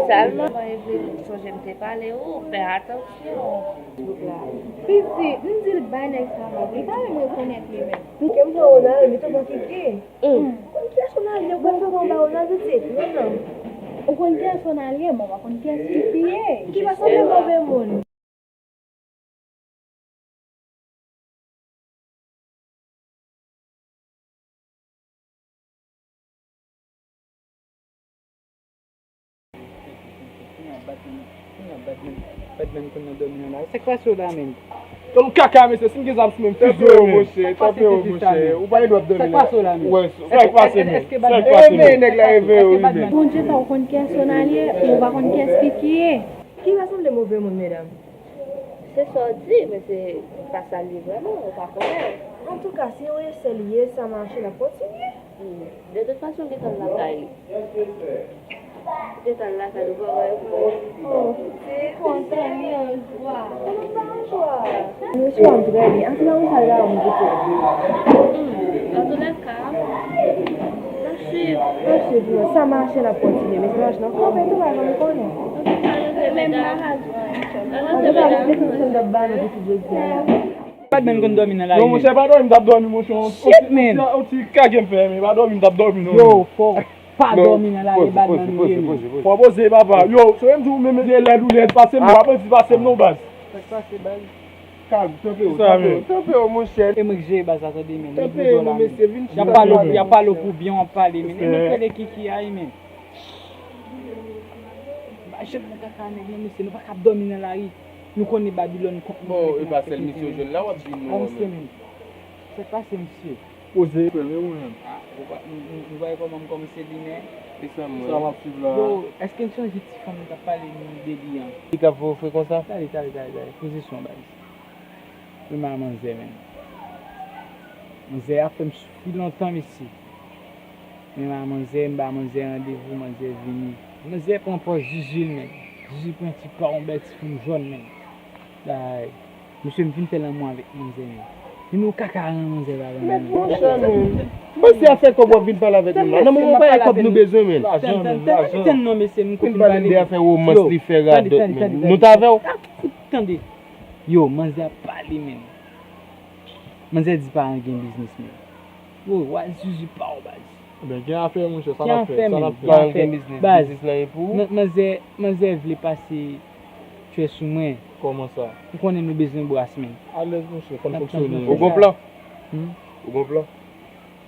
Sèlman. Mwen vle sonje m te pale ou, fè atansyon. Pitit, m di l bay nèg sa vag. Li pa menm rekonèt li menm. Ke m pran Ronald, li tou pran Kiki. Hum. Konn kiyès Ronald ye? Ou pral fè kòman ba Ronald pitit? Non, non. Ou konn kiyès Ronald ye, men w pa konn kiyès Kiki ye. Ki pa sanble move moun. Batman konn nan dòmi nan lari. Sa k pase w la menm? Tann kaka, mesye, si m gen zam sou men m, fizye w, monchè. Tanpri w, monchè. Ou pa gen dwa ap dòmi la. Sa k pase w la menm? Wè, sa k pase menm? Sa k pase menm? Reveye nèg la, reveye w, reveye. Bondye fè w konn kiyès Ronald ye, men w pa konn kiyès Kiki ye. Ki rasanble move moun, medam? Se sa w di, men se pa sa l ye vrèman, ou pa konnen. Antouka, si yon esè li ye, sa mache, l ap kontinye. Hmm. De tout fason, gentan l lakay li. Gentan l lakay li, ou pa wè yo. Oh, se kontan li an jwa. Kòman pa an jwa? Mesye, m trè byen. Antouka, yon sal la, m koute. Hmm. Antoulèka, n ap swiv. N ap swiv, non. Sa mache, n ap kontinye. Men se mache nan kanpe tou, pa janm konnen. Antouka, yo se medam. Antouka, mesye, tout sa m t ap ba nou pou tout jodi a la. Batman konn dòmi nan lari. Non, monchè, pa dòmi, m t ap dòmi, monchè. Shit, man. On ti, on ti kage m fè, men pa dòmi, m t ap dòmi, non. Yo, fò pa dòmi nan lari, Batman ou ye, men. Fò poze, papa. Yo, se menm di w menm, se lèd ou lèd, pase m, pa pran ti pase m, non, baz. Sa k pase, baz? Kalm, tanpri w, tanpri w, tanpri w, monchè. E mwen k jere baz la, tande, men. Tanpri w, mesye, vin chita. Y ap pale w pou byen, w ap pale, men. E mwen k rele Kiki a, men. M pa janm nan kaka nèg non, mesye, nou pa ka ap dòmi nan lari. Nou konnen Babilòn kont nou. Bon, e pa sèl misye w jwenn la w ap di nou an, men. Sa k pase, misye? Poze, frè m, e ou menm? Ah, ou pa, nou, nou, nou pa wè kòman m kòmanse vini? E sa m wè. Sa w ap swiv la. Yo, èske n sonje ti fanm nou t ap pale de li an? Li k ap voye w fre konsa? Tande, tande, tande, tande. Pozisyon, baz. Premye manzè, men. Manzè a fè m soufri lontan, mesye. Men manzè, m ba manzè randevou, manzè vini. Manzè pran pòz Jiji l, men. Jiji pran ti pa yon bèl ti fanm jòn, men. Ay, mesye, m fin fè lanmou avèk manzè, men. Vin ou kaka nan manzè la, men. Monchè, men. Mwen se afè kòb w ap vin pale avèk moun la. Nan moman pa e kòb nou bezwen, men. Tann, tann, tann, tann non, mesye, m kote m pale. Vin pale de afè womans li fè radòt, men. Nou t avè w. Tande. Yo, manzè ap pale, men. Manzè di pa gen biznis, men. Yo, wa Zuzu pa w, baz. Ebyen, gen afè, monchè, sa n ap fè, sa n ap fè. Pa gen biznis, biznis lan e pou ou. Manzè, manzè vle pase tchwè sou mwen. Kòman sa? Ou konnen nou bezwen bras, men. Alèz, monchè, konn fonksyone. Ou gon plan? Hmm? Ou gon plan?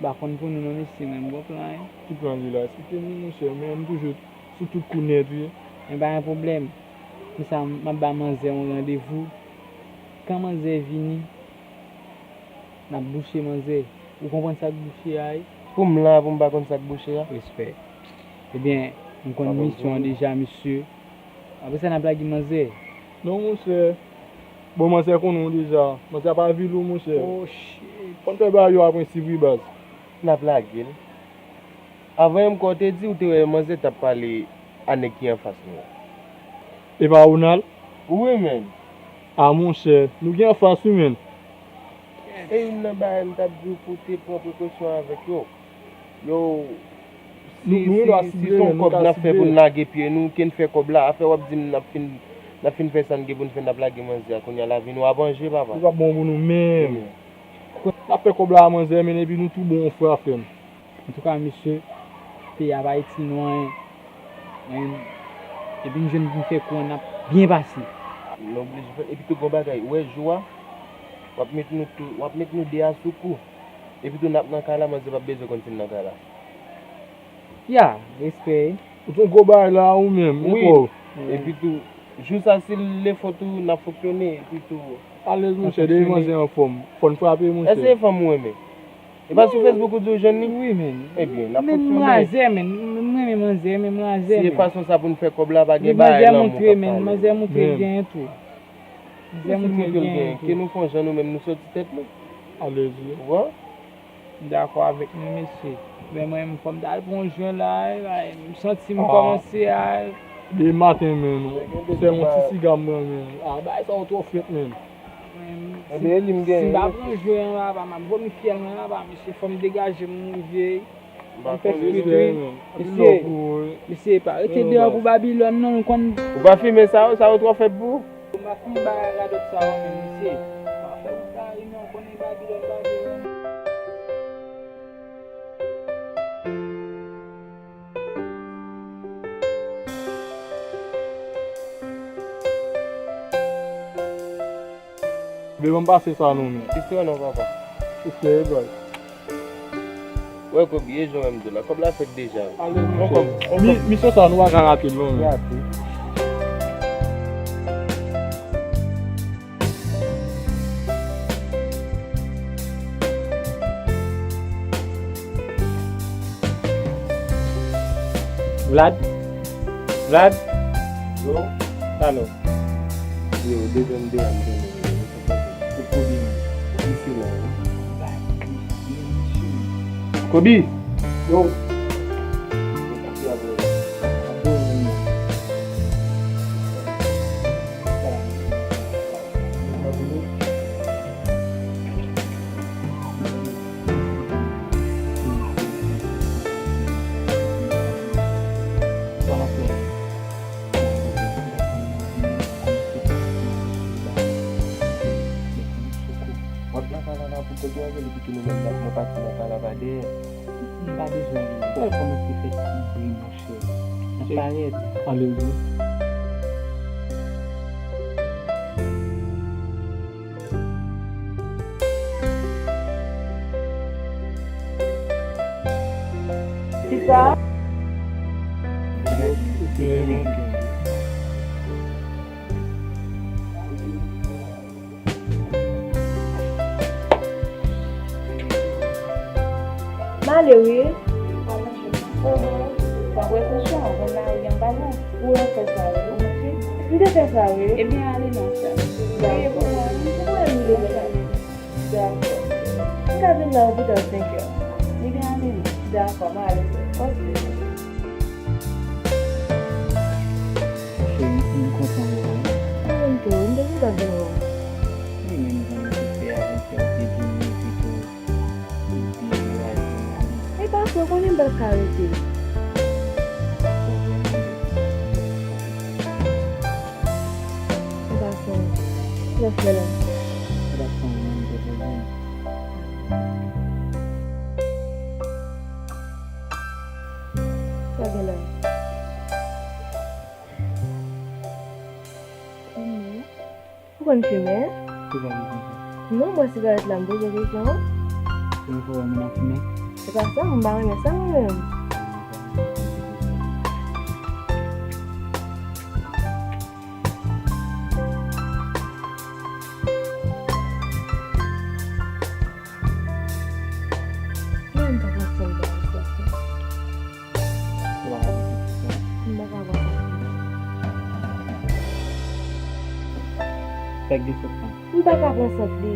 M pa konn pou nou non, mesye, men m gon plan, wi. Ki plan li la? Esplike nou, monchè, men m toujou sou tout kou nèt, wi. Men pa gen pwoblèm. Konsa, m ap ba manzè yon randevou. Kan manzè vini, N ap bouche manzè. Ou konprann sa k bouche a, wi? Pou m la, pou m pa konn sa k bouche a? Respè. Ebyen, m konn misyon an deja, mesye. Apre sa, n ap lage manzè. Non, monchè. Bon, manzè konnen w deja. Manzè ap avili w, monchè. Oh, shit. Fò n fè bagay yo a prensip, wi, baz. N ap lage l. Avan yè m kwè w te di w te wè manzè t ap pale a nèg ki anfas nou an. E pa Ronald? Wi, menn. A, monchè, nou gen anfas, wi, menn. E youn nan bagay m t ap di w pou w te pran prekosyon avèk yo. Yo, si, si, si se yon kòb n ap fè pou n lage pye nou, ke n fè kòb la, afè w ap di m n ap fin, n ap fin fè sa n gen pou n fè, n ap lage manzè a, kounye a lavi nou ap an je, papa. Li p ap bon pou nou menm. N ap fè kòb la a manzè, menn, epi nou tou bon, frè, frè m. Antouka, mesye, peyi a pa itil nou anyen. Anyen. Epi n jwenn pou n fè kou an, n ap byen pase. Nou oblije fè, epi tou gon bagay, ou wè jou a, w ap met nou tou, w ap met nou de a sou kou. Epi tou n ap nan kay la, manzè p ap bezwen konn si n nan kay la. Ya, respè. Ou t on gwo bagay la ou menm, wi. Epi tou, jou sa si l leve tou, n ap fonksyone, epi tou. Alèz, monchè, depi manzè anfòm, fò n frape, monchè. Èske se fanm ou renmen? E pa sou Facebook ou di w jwenn li? Wi, men. Ebyen, n ap fonksyone. Men m razè, men. M renmen manzè, men m razè, men. Si e fason sa pou n fè kòb la, pa gen bagay lanmou k ap pale. Manzè montre, men. Manzè montre l genyen tou. Manzè montre l genyen tou. Ke nou fè yon jan nou menm, nou soti tèt nou. Alèz, wi. Ou wè? M dakò avèk nou, mesye. Men mwen, fò m t al pran yon jwen la, e, e, m santi m kòmanse a. Demen maten, men, non. Sèlman ti siga m pran, men. A, bagay sa yo twò frèt, men. Mwen, si, si m pa pran jwen an, papa, m ap vomi fyèl mwen, papa, mesye, fò m degaje m, m rive. M fè fri tou, wi. Mesye, mesye, pa rete deyò pou Babilòn, non, ou konn. Ou pa fimen sa yo, sa yo twò fèb pou ou? M pa fimen bagay radòt sa yo, men, mesye. Pa fè wout la, wi, non, ou konnen Babilòn pa vre, non. Bebe, ban m pase sa non, men. Istwa non, papa. Istwa e baz. Wè, Kobe, e jan w wè m di w la, kòb la fèt deja. Ale, monchè. Mi-, misyon sa, nou pa ka rate l non, men. Rate. Vlad? Vlad? Yo? Sa nou? Yo, devan m deyò, m tande yo. Yo, se Kobe. Se Kobe menm. Li se la, wi. Kobe! Yo! W ap nan kay la pou kòb yo avè l, epi tou nou menm n ap nan pati nan kay la pa dèyè. M pa bezwen li. Wè l kòmanse fè ti bri, monchè. L ap parèt. Ale, wi. Kisa? M ale wi. Oho. W ap rekonstwi an, w konn lari an pa lwen. Ou wè fè sa wi. M te fè sa wi. Ebyen ale non sè. Dakò. Dakò. M ka vin la opital senk è. Ebyen ale non. Dakò, m ale sè. Ok. Cheri, m kontan wè w. Mwen menm tou, m te kontan vin wè w. Wi, men m konn okipe avèk sa, ou te vini pito depi raje m ale. E pa vre, w konnen m pa t ka rete. Ou pa fè, ou pa fè la. Ou pa fè anyen, m te poze. Sa gen la. Ou konn fimen? Ou pa konn fimen? Non, mwen sigarèt la, m poze w kesyon an. Premye fwa w wè moun ap fimen? Se pa sa, m pa renmen sa mwen menm. Sa k gen sant lan? M pa ka pran sant li.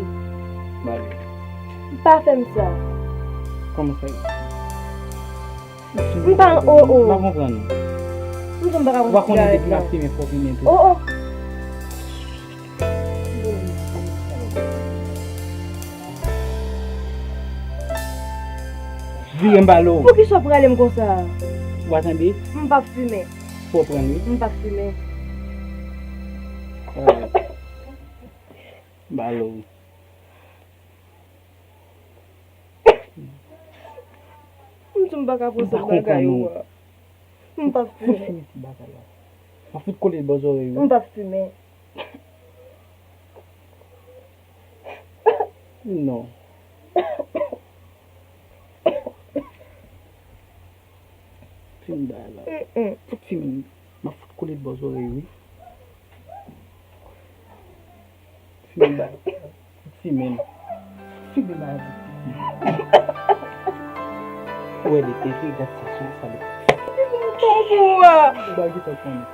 Ba l. Pa fè m sa. Kòman sa ye? M pa, o, o. M pa konprann. M di w m pa ka pran sigarèt la. Ou pa konnen depi m ap fimen, fò w fimen tou. O, o. Vire m ba l ou. Poukisa w prale m konsa? W a tande? M p ap fimen. Fò w pran wi. M p ap fimen. M ba l ou. M di w m pa ka pran sèl bagay ou a. M p ap fimen. Fout fini ti bagay la. M ap fout kole l bò zòrèy ou. M p ap fimen. Non. Fini bagay la. Fout fini. M ap fout kole l bò zòrèy ou wi. Fini bagay. Fout fini. Fout fini bagay. Ou wè li te vre, gad sa sou sa li. Ou pa gen tan konnen.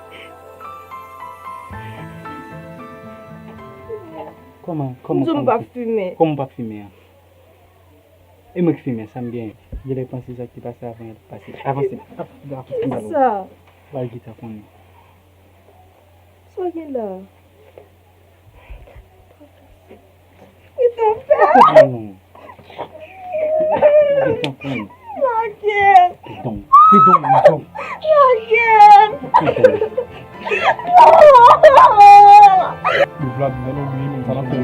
Kòman, kòman, kòman? M di w m p ap fimen. Kòman w p ap fimen an? E mwen k fimen, sa m genyen? Genlè panse sa ki pase avan an pase. Avanse. Avanse, avanse. Sa. Bagay ki ta konnen. Sa w gen la? Ki sa w fè? Pa konprann non. Ki sa w konnen? Lage m. Fidon. Fidon, Fidon. Lage m. Fidon. Ou vle ap di non, men sa n ap fè.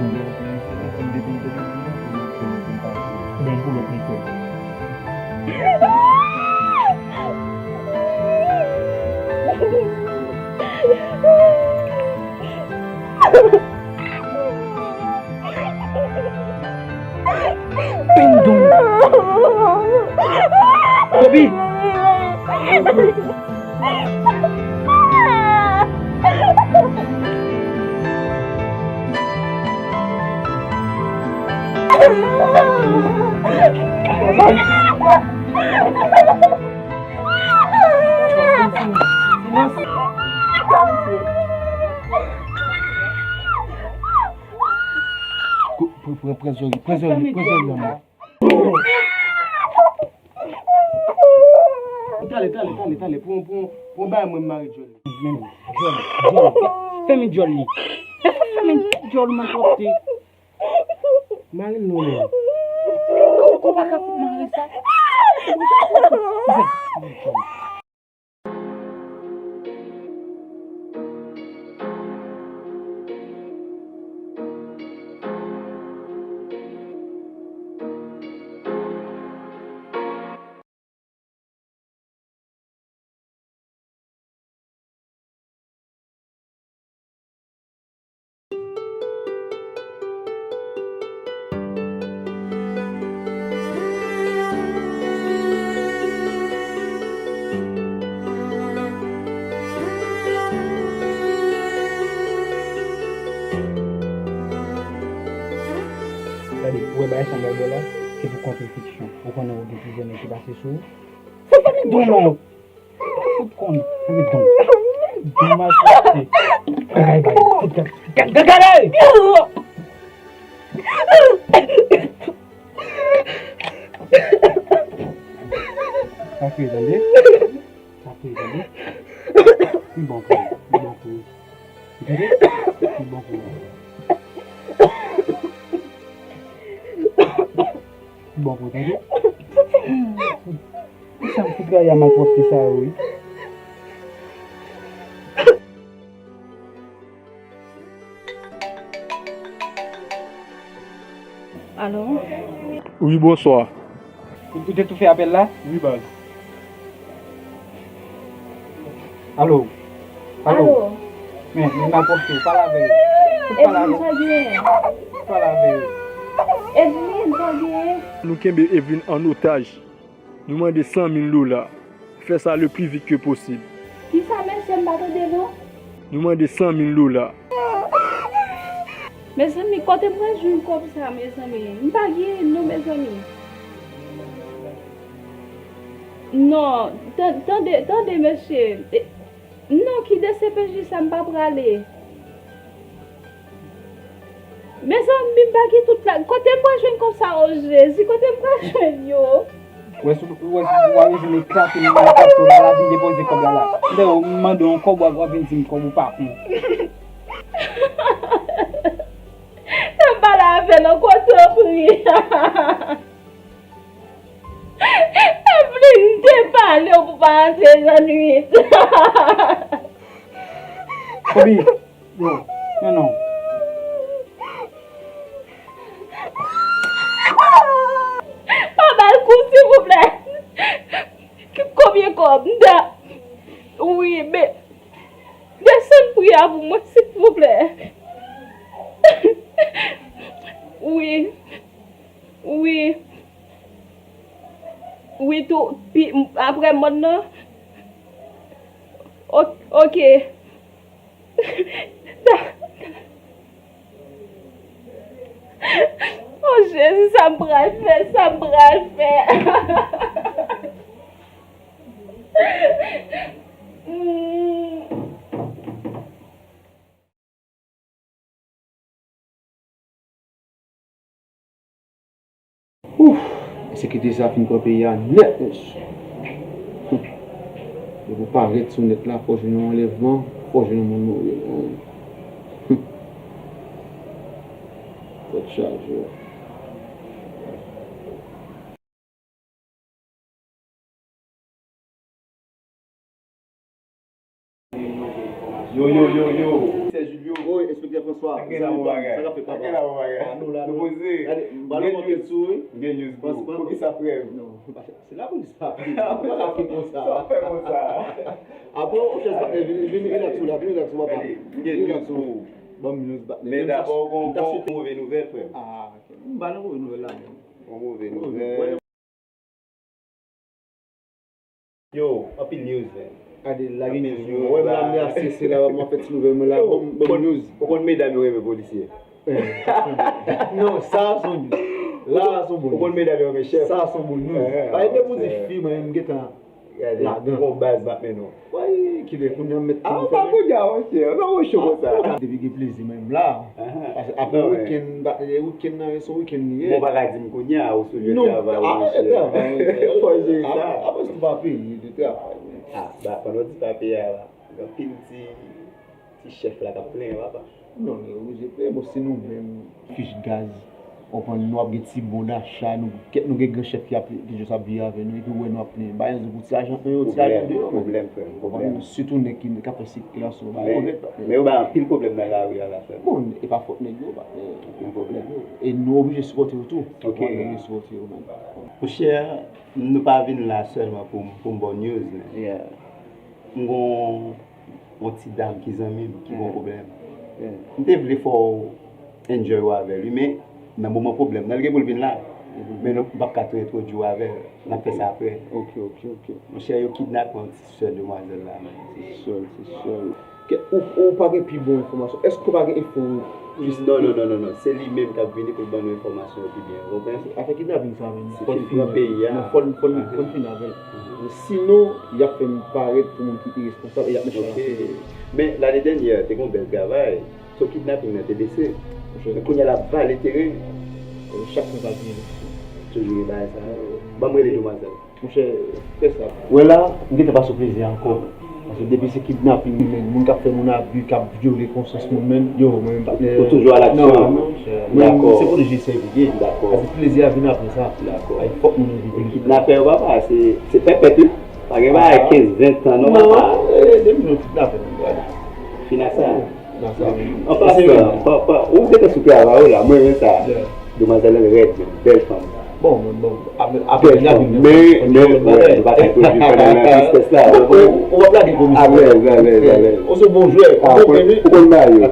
Ben, pou lòt mikwo. Pindon. Kobi. Pran, pran, pran zòrèy, pran zòrèy, pran zòrèy an. Tale, tale, tale, tale. Pran, pran, pran bay mwen mare djòl li. Men, djòl, djòl. Fèmen djòl li. Fèmen djòl malpwòpte. Mare l non, men. Ou, ou pa ka fout mare sa. Gade, ou wè bagay sa m pral bò la, se pou kont ou fiksyon. Ou konnen ou gen plizyè nèg ki pase sou ou. Fò fè men don non. Fout konn, fout don. Don malpwòpte. Ay, bay, fout gad, gad, gad, gade! Sa fre, tande? Sa fre, tande? Li bon pou ou, li bon pou ou. Tande? Li bon pou ou. Li bon pou ou, tande? Sa m fout rayi a malpwòpte sa yo, wi. Alo? Wi, bonswa. Ou, ou te tou fè apèl la? Wi, baz. Alo? Alo? Alo? Men, men malpwòpte, pale avè yo. Pale avè yo. Pale avè yo. Edwin, sa w genyen? Nou kenbe Edwin an otaj. Nou mande san mil dola. Fè sa le pli vit ke posib. Kisa, mesye, m pa tande non? Nou mande san mil dola. Mezanmi, kote m pral jwenn kòb sa, mezanmi? M pa genyen non, mezanmi. Non, tan-, tande, tande, mesye. E, non, ki D C P J sa, m pa prale. Mezanmi, m pa gen tout la. Kote m pral jwenn kòb sa, o Jezi? Kote m pral jwenn yo? Ou wè, si w, ou wè, si w pa bezwen eklate m nan kat ou la, la vin depoze kòb la la. M te mande yon kòb, w ap vin di m kòb ou pa pran. Sa m pale avè l ankò, tanpri. Tanpri, m te pale w pou pa rantre nan nwit. Kobi, yo, non, non. Pa ba l kou, silvouplè. Konbyen kòb? M ta, wi, men, desann pri a pou mwen, silvouplè. Wi. Wi. Wi, tou, pi, apre mòn nan. O-, oke. O Jezi, sa m pral fè, sa m pral fè. Hmm. Ouf, ensekirite sa fin pran peyi a nèt, mesye. Depi w parèt sou nèt la, fò w jwenn yon anlèvman, fò w jwenn yon moun mouri. Tèt chaje. Yo, yo, yo, yo. Sè Julio. Wi, enspektè François. Sa k ap fèt, papa? Sa k ap fèt, papa? Ah, nou la, nou poze. Gade, m pral yon anket sou ou, wi. M gen news pou ou. Poukisa, frè m? Non, se lapolis, papa. Ou pa ka fè konsa. Sa w fè konsa? Apre, ou chèz patnè, vin, vin, vin ak sou la, vin ak sou, papa. Gade, m gen news pou ou. Ban m news, patnè. Men dabò, gon, gon move nouvèl, frè m. Ah, ok. M pa nan move nouvèl la, menm. Gon move nouvèl. Yo, anpil news, man. Gade, lage news, yo. Wè, m la, m la, se, se la, m ap fè ti nouvèl mwen la, bon, bon news. Ou konn medam yo renmen polisye? Non, sa a se yon news. La a se yon bon news. Ou konn medam yo renmen chèf? Sa a se yon bon news. Paske depi w di fi, mwen, m gentan ladan. Gade, gon baz m ap mennen w. Woy, kilè kounye a m mèt tou fè. Ah, pa kounye a, monchè. Non, ou cho konsa. Depi gen plezi, mwen, m la. Paske apre wikenn, ba, e, wikenn nan, se yon wikenn li ye. Bon, ou pa ka di m kounye a, ou sou lye travay, monchè. Fò jere sa. Apre, apre, si w pa peye, de travay, men. Ah, ba, pandan w di pa peye a la, gen anpil ti, ti chèf la k ap plenyen, papa. Non, nou oblije peye, bon, si nou menm, fich gaz, w konprann, nou ap gen ti bon dacha, nou, kèk nou gen gran chèf ki ap, ki jis ap viv avè nou, epi w wè nou ap plenyen. Ba yon ti lajan, yon ti lajan deyò, men. Pwoblèm, frè m, pwoblèm. Sitou nèg ki, k ap fè sikilasyon, ba yo nèt, men. Men yo bay anpil pwoblèm nan lari a la, frè m. Bon, e pa fòt nèg yo, ba, e, anpil pwoblèm. E nou oblije sipòte yo tou. Ok. Nou oblije sipòte yo, men. Monchè, nou pa vin la sèlman pou, pou m ba w news, men. Yeah. M gon yon ti dam ki zanmi m, ki gon pwoblèm. M te vle fè w enjoy w avè l, wi, men nan moman pwoblèm nan, li gen pou l vin la. Men nou, m p ap ka tou entwodui w avè l. N ap fè sa apre. Ok, ok, ok. Monchè, yo kidnape yon ti sè demwazèl la, men. Ti sè l, ti sè l. Ke, ou, ou pa gen pi bon enfòmasyon? Èske ou pa gen enfo plis? Non, non, non, non, non. Se li menm k ap vini pou l ban nou enfòmasyon yo pi byen, ou konprann? Afè kidnaping sa menm, fò n fini avè l. Non, fò n, fò n, fò n fini avè l. Sinon, y ap fè m parèt pou moun ki iresponsab e y ap mete l an sekirite. Men, lane dènyè, te gen yon bèl travay. So kidnaping nan te bese. Men kounye a l ap vale teren. Chak fwa sa vini. Toujou gen bagay sa yo. Ban m rele demwazèl. Monchè, fè sa. Wè la, m gentan pa sou plezi a ankò. Paske depi se kidnaping, men, moun k ap fè moun abi, k ap vyole konsyans moun, men, yo, mwen menm pa. Ou toujou a laksyon. Dakò. Se pou le je sèvi ye. Dakò. Paske plezi a vin apre sa. Dakò. Ay, fòk moun yo viv. Kidnapè yo, papa, se, se pèpèt, wi. Pa gen bagay kenz, ven tan, non, papa. Non, e, depi nou kidnapè, nou gade. Fin ak sa. An pasan, pa, pa, ou gentan sou travay ou la, mwen renmen sa. Demwazèl lan rèd, men, bèl fanm. Bon, bon, bon. Apre, apre, bèl fanm. Men, men, men, nou pa ka entwodui fanm nan nan tristès la. Ou, ou, ou ap lage komisyon. Alèz, alèz, alèz. Ou se bon jwè. Ah, ou konn, ou konn bagay yo.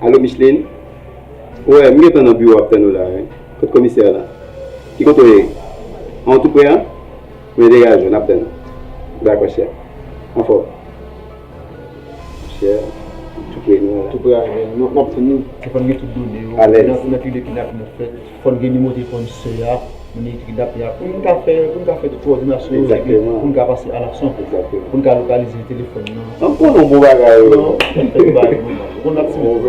Alo, Micheline? Wè, m gentan nan biwo ap tann ou la, wi. Kot komisè a la? Ki kote w ye? An, ou tou pre a? Mwen degaje w, n ap tann ou. Dakò, chè. Anfòm. Chè, tou pre nou la. Tou pre a, nou, n ap tann ou. Fò n gen tout done yo. Alèz. Nan, nan ki de kidnaping nan fèt. Fò n gen nimewo telefòn sè a. Moun ki kidnape a, pou n ka fè, pou n ka fè tout kowòdinasyon yo, epi pou n ka pase a laksyon, pou n ka lokalize telefòn nan. An konnen yon bon bagay, wi. Non, fè tout bagay pou nou. Ou konn ap ti bon.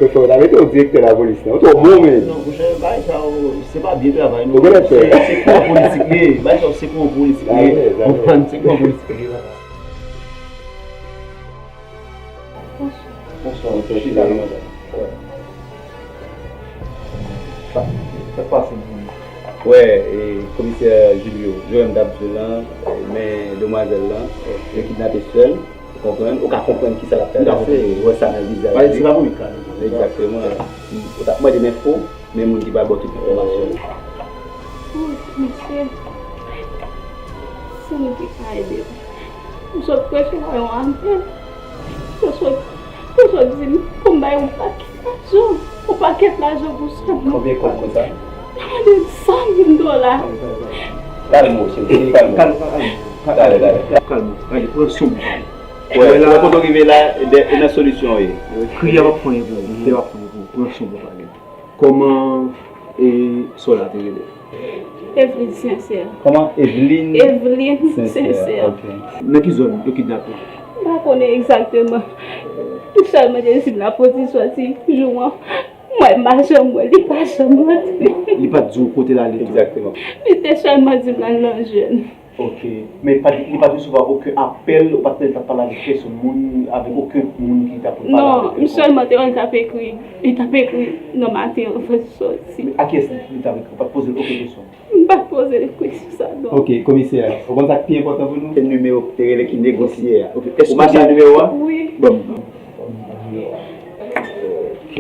Men frè, w ta mete yon direktè lapolis la. Ou twò bon, men. Non, monchè, bagay sa yo, se pa byen travay, non. Ou genlè pè. Se, se kou an politik li ye. Bagay sa yo, se kou an politik li ye. Konprann, se kou an politik li ye, papa. Bonswa. Bonswa, mesye. Chita la, madanm. Sa, sa k pase pou ou? Wè, e, komisè Julio, Joël m t ap di w lan, men demwazèl lan, yo kidnape sè l, ou konprann? Ou ka konprann kisa l ap travèse, ou wè sa nan vizaj li. Se pa premye ka li. Egzakteman. Ou t ap mande m enfo, men moun ki pral ba w tout enfòmasyon yo. Wi, mesye, si nou te ka ede m. M sot resevwa yon apèl. Yo sot, yo sot di m pou m bay yon pakèt lajan, yon pakèt lajan pou sè m nan. Konbyen kòb konsa? Yo mande m san mil dola. Kalme w, cheri, kalme w. Kalme, kalme, kalme. Talè, talè. Kalme w, pran san w pou pale. Wè, wè kote w rive la, e nan solisyon w ye. Kriye a p ap fè anyen pou ou, kriye a p ap fè anyen pou ou. Pran san w pou pale. Kòman, e, sè w la te rele? Eveline Sincère. Kòman? Eveline? Eveline Sincère. Sincère. Ok. Nan ki zòn yo kidnape w? M pa konnen egzakteman. Li sèlman te di m l ap pwodui sòti jou an. Mwen, m pa janm wè, li pa janm rantre. Li pa t di w kote l ale tou? Egzakteman. Li te sèlman di m l al nan jèn. Ok. Men pa, li pa t resevwa okenn apèl, ou pa t, t ap pale avèk pèsonn moun, avèk okenn moun ki ta pou pale avèk li? Non, m sèlman te wè l t ap ekri, li t ap ekri nan maten anvan l sòti. Men a kiyès li, li t ap ekri? Ou pa t poze l okenn kesyon? M pa t poze l kesyon sa, non. Ok, komisè, ou konn sa k pi enpòtan pou nou? Se nimewo ki te rele ki negosye a. Ok, ou mache ak nimewo a? Wi. Bon. Ok.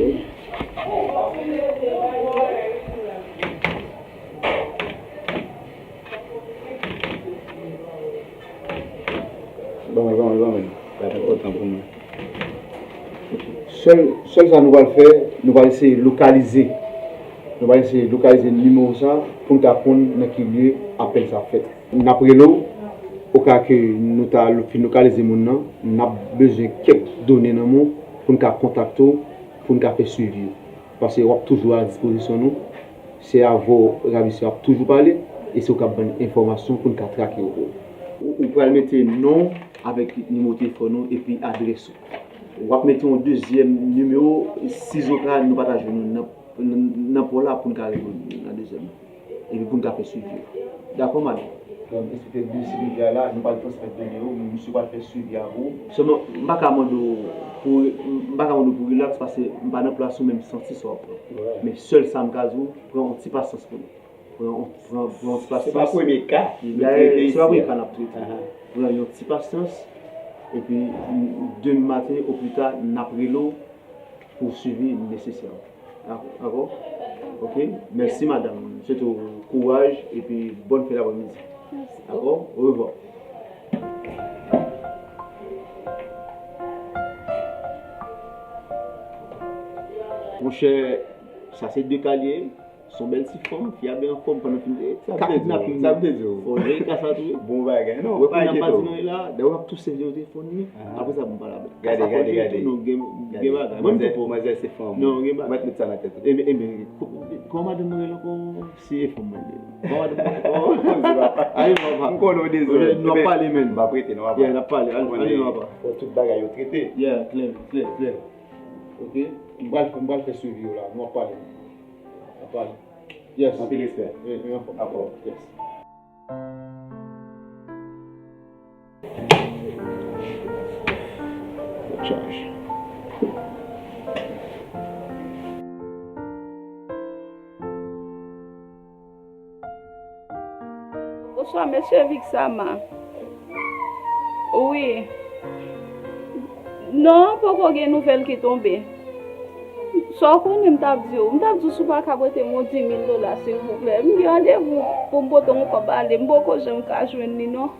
Ban mwen, ban mwen, ban mwen. Sa enpòtan pou mwen. Sèl, sèl sa nou pral fè, nou pral eseye lokalize. Nou pral eseye lokalize nimewo sa pou n ka konn nan ki lye apèl sa fèt. N ap rele w, oka ke nou ta lo-, fin lokalize moun nan, n ap bezwen kèk done nan men w pou n ka kontakte w, pou n ka fè swivi yo. Paske w ap toujou a dispozisyon nou. Se avè w ravisè ap toujou pale, e se ou k ap ban n enfòmasyon pou n ka trake w. Ou, ou pral mete non w avèk nimewo telefòn ou epi adrès ou. W ap mete yon dezyèm nimewo, sizoka nou pa ta jwenn ou nan, nan, nan pò la pou n ka reponn ou nan dezyèm. Epi pou n ka fè swivi yo. Dakò, madanm? Donk, enspektè Lucie Rivière la, nou pral transmèt done yo, misye pral fè swivi avè w. Sèlman, m pa ka mande w pou, m pa ka mande w pou rilaks, paske m pa nan plas ou, men m santi sa w ap pran. Wi. Men sèl sa m ka di w, pran yon ti pasyans pou nou. Pran, pran, pran yon ti pasyans. Se pa premye ka nou trete isi a. Se pa premye ka n ap trete. Ahan. Pran yon ti pasyans, epi, demen maten, o pli ta, n ap rele w pou swivi nesesè. Dakò? Ok? Mèsi, madanm. M swete w kouraj, epi bòn fen dapremidi. Dakò? Orevwa. Monchè, sa se de ka l ye. Se yon bèl ti fanm, fi a byen anfòm pandan fin de ka kidnaping nan. Sa m te di w. Fò w jere ka sa tou wi. Bon bagay, non, pa enkyete w. Wè kounye a m pa di non la, dayè w ap touse vye w telefòn li. Ahan. Apre sa pou m pale avè l. Gade, gade, gade. Ka sa fò jere tou, non, gen, gen bagay. Mwen m tou fò. Manzè se fanm. Non, gen bagay. Mwen met sa nan tèt ou. Enben, enben, kòman madanm mwen rele ankò? Se fanm mwen li ye. Kòman madanm mwen rele ankò? Ale non, papa. M konnen w dezòd. Nou ap pale, men. M ap rete, non, papa. Yeah, n ap pale. Ale, ale non, papa. Fò tout bagay yo trete. Yeah, klè, klè, klè. Ok? M pral, m pral fè swivi yo la. Nou ap pale. N ap pale. Yes. Anpil respè. Wi, wi, anfòm. Dakò. Yes. Chaj. Bonswa, mesye Vixama. Wi. Non, poko gen nouvèl ki tonbe. Sa w konnen m t ap di w? M t ap di w si w pa ka prete m yon di mil dola, silvouplè. M gen randevou pou m pote yon kòb ale. M poko janm ka jwenn li, non.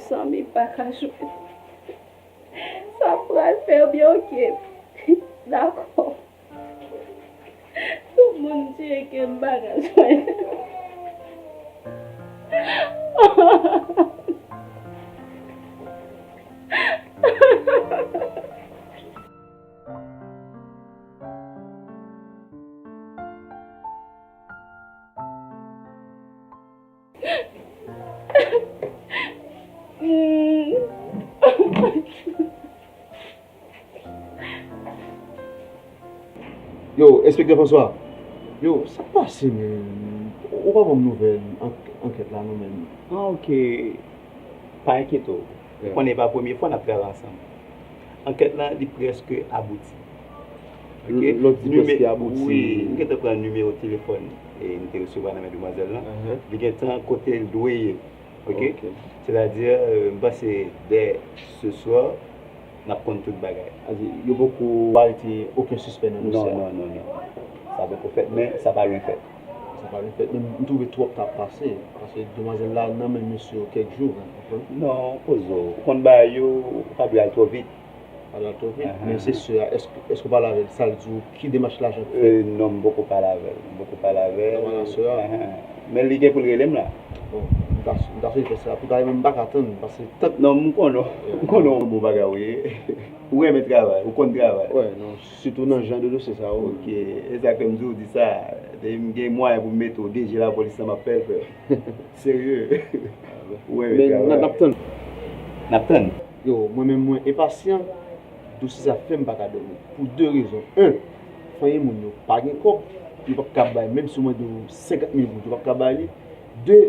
Zanmi pa ka jwenn. Sa pral fè byen, oke. Dakò. Tout moun di ke m pa ka jwenn. Yo, Enspektè François. Yo, sa k pase, menm? Ou pa ban m nouvèl ank-, ankèt la, non, menm? Ah, ok. Pa enkyete w. Ou konnen e pa premye fwa n ap travay ansanm. Ankèt lan, li prèske abouti. Ok? Lè w di prèske abouti. Wi, m gentan pran nimewo telefòn e m te resevwa nan men demwazèl lan. Li gentan kote l dwe ye. Ok? Sètadi, euh, m panse dè se swa, n ap konn tout bagay. Sa di, yo poko arete okenn sispè nan dosye a? Non, non, non, non. Sa poko fèt, men sa pa lwen fèt. Sa pa lwen fèt, men m twouve twòp t ap pase. Paske demwazèl la nan men mesye yo kèk jou, w konprann? Non, poze w. Ou konn bagay yo, ou pa dwe al twò vit. Pale twò vit, men se sè a, èske, èske w pale avè l? Sa l di w, ki demach lajan k fèt? Euh, non, m poko pale avè l. M poko pale avè l. Nan sè a? Men li gen pou l rele m la. Bon, m ta, m ta swete fè sa. Pou ta, men m pa ka tann, paske tank... Non, m konnen w. M konnen w bon bagay ou ye. Ou renmen travay, ou konn travay. Wè, non, sitou nan jan de dosye sa yo. Ok, e sa k fè m di w di sa. Depi m gen mwayen pou m mete w D G lapolis la, m ap fè l, frè. Serye. Ou renmen travay. Men n ap tann. N ap tann. Yo, mwen menm mwen enpasyan, dosye sa fè m pa ka dòmi. Pou de rezon. En, fanmi moun yo pa gen kòb, yo p ap ka bay, menm si w mande yo senkant mil goud, yo p ap ka bay li. De,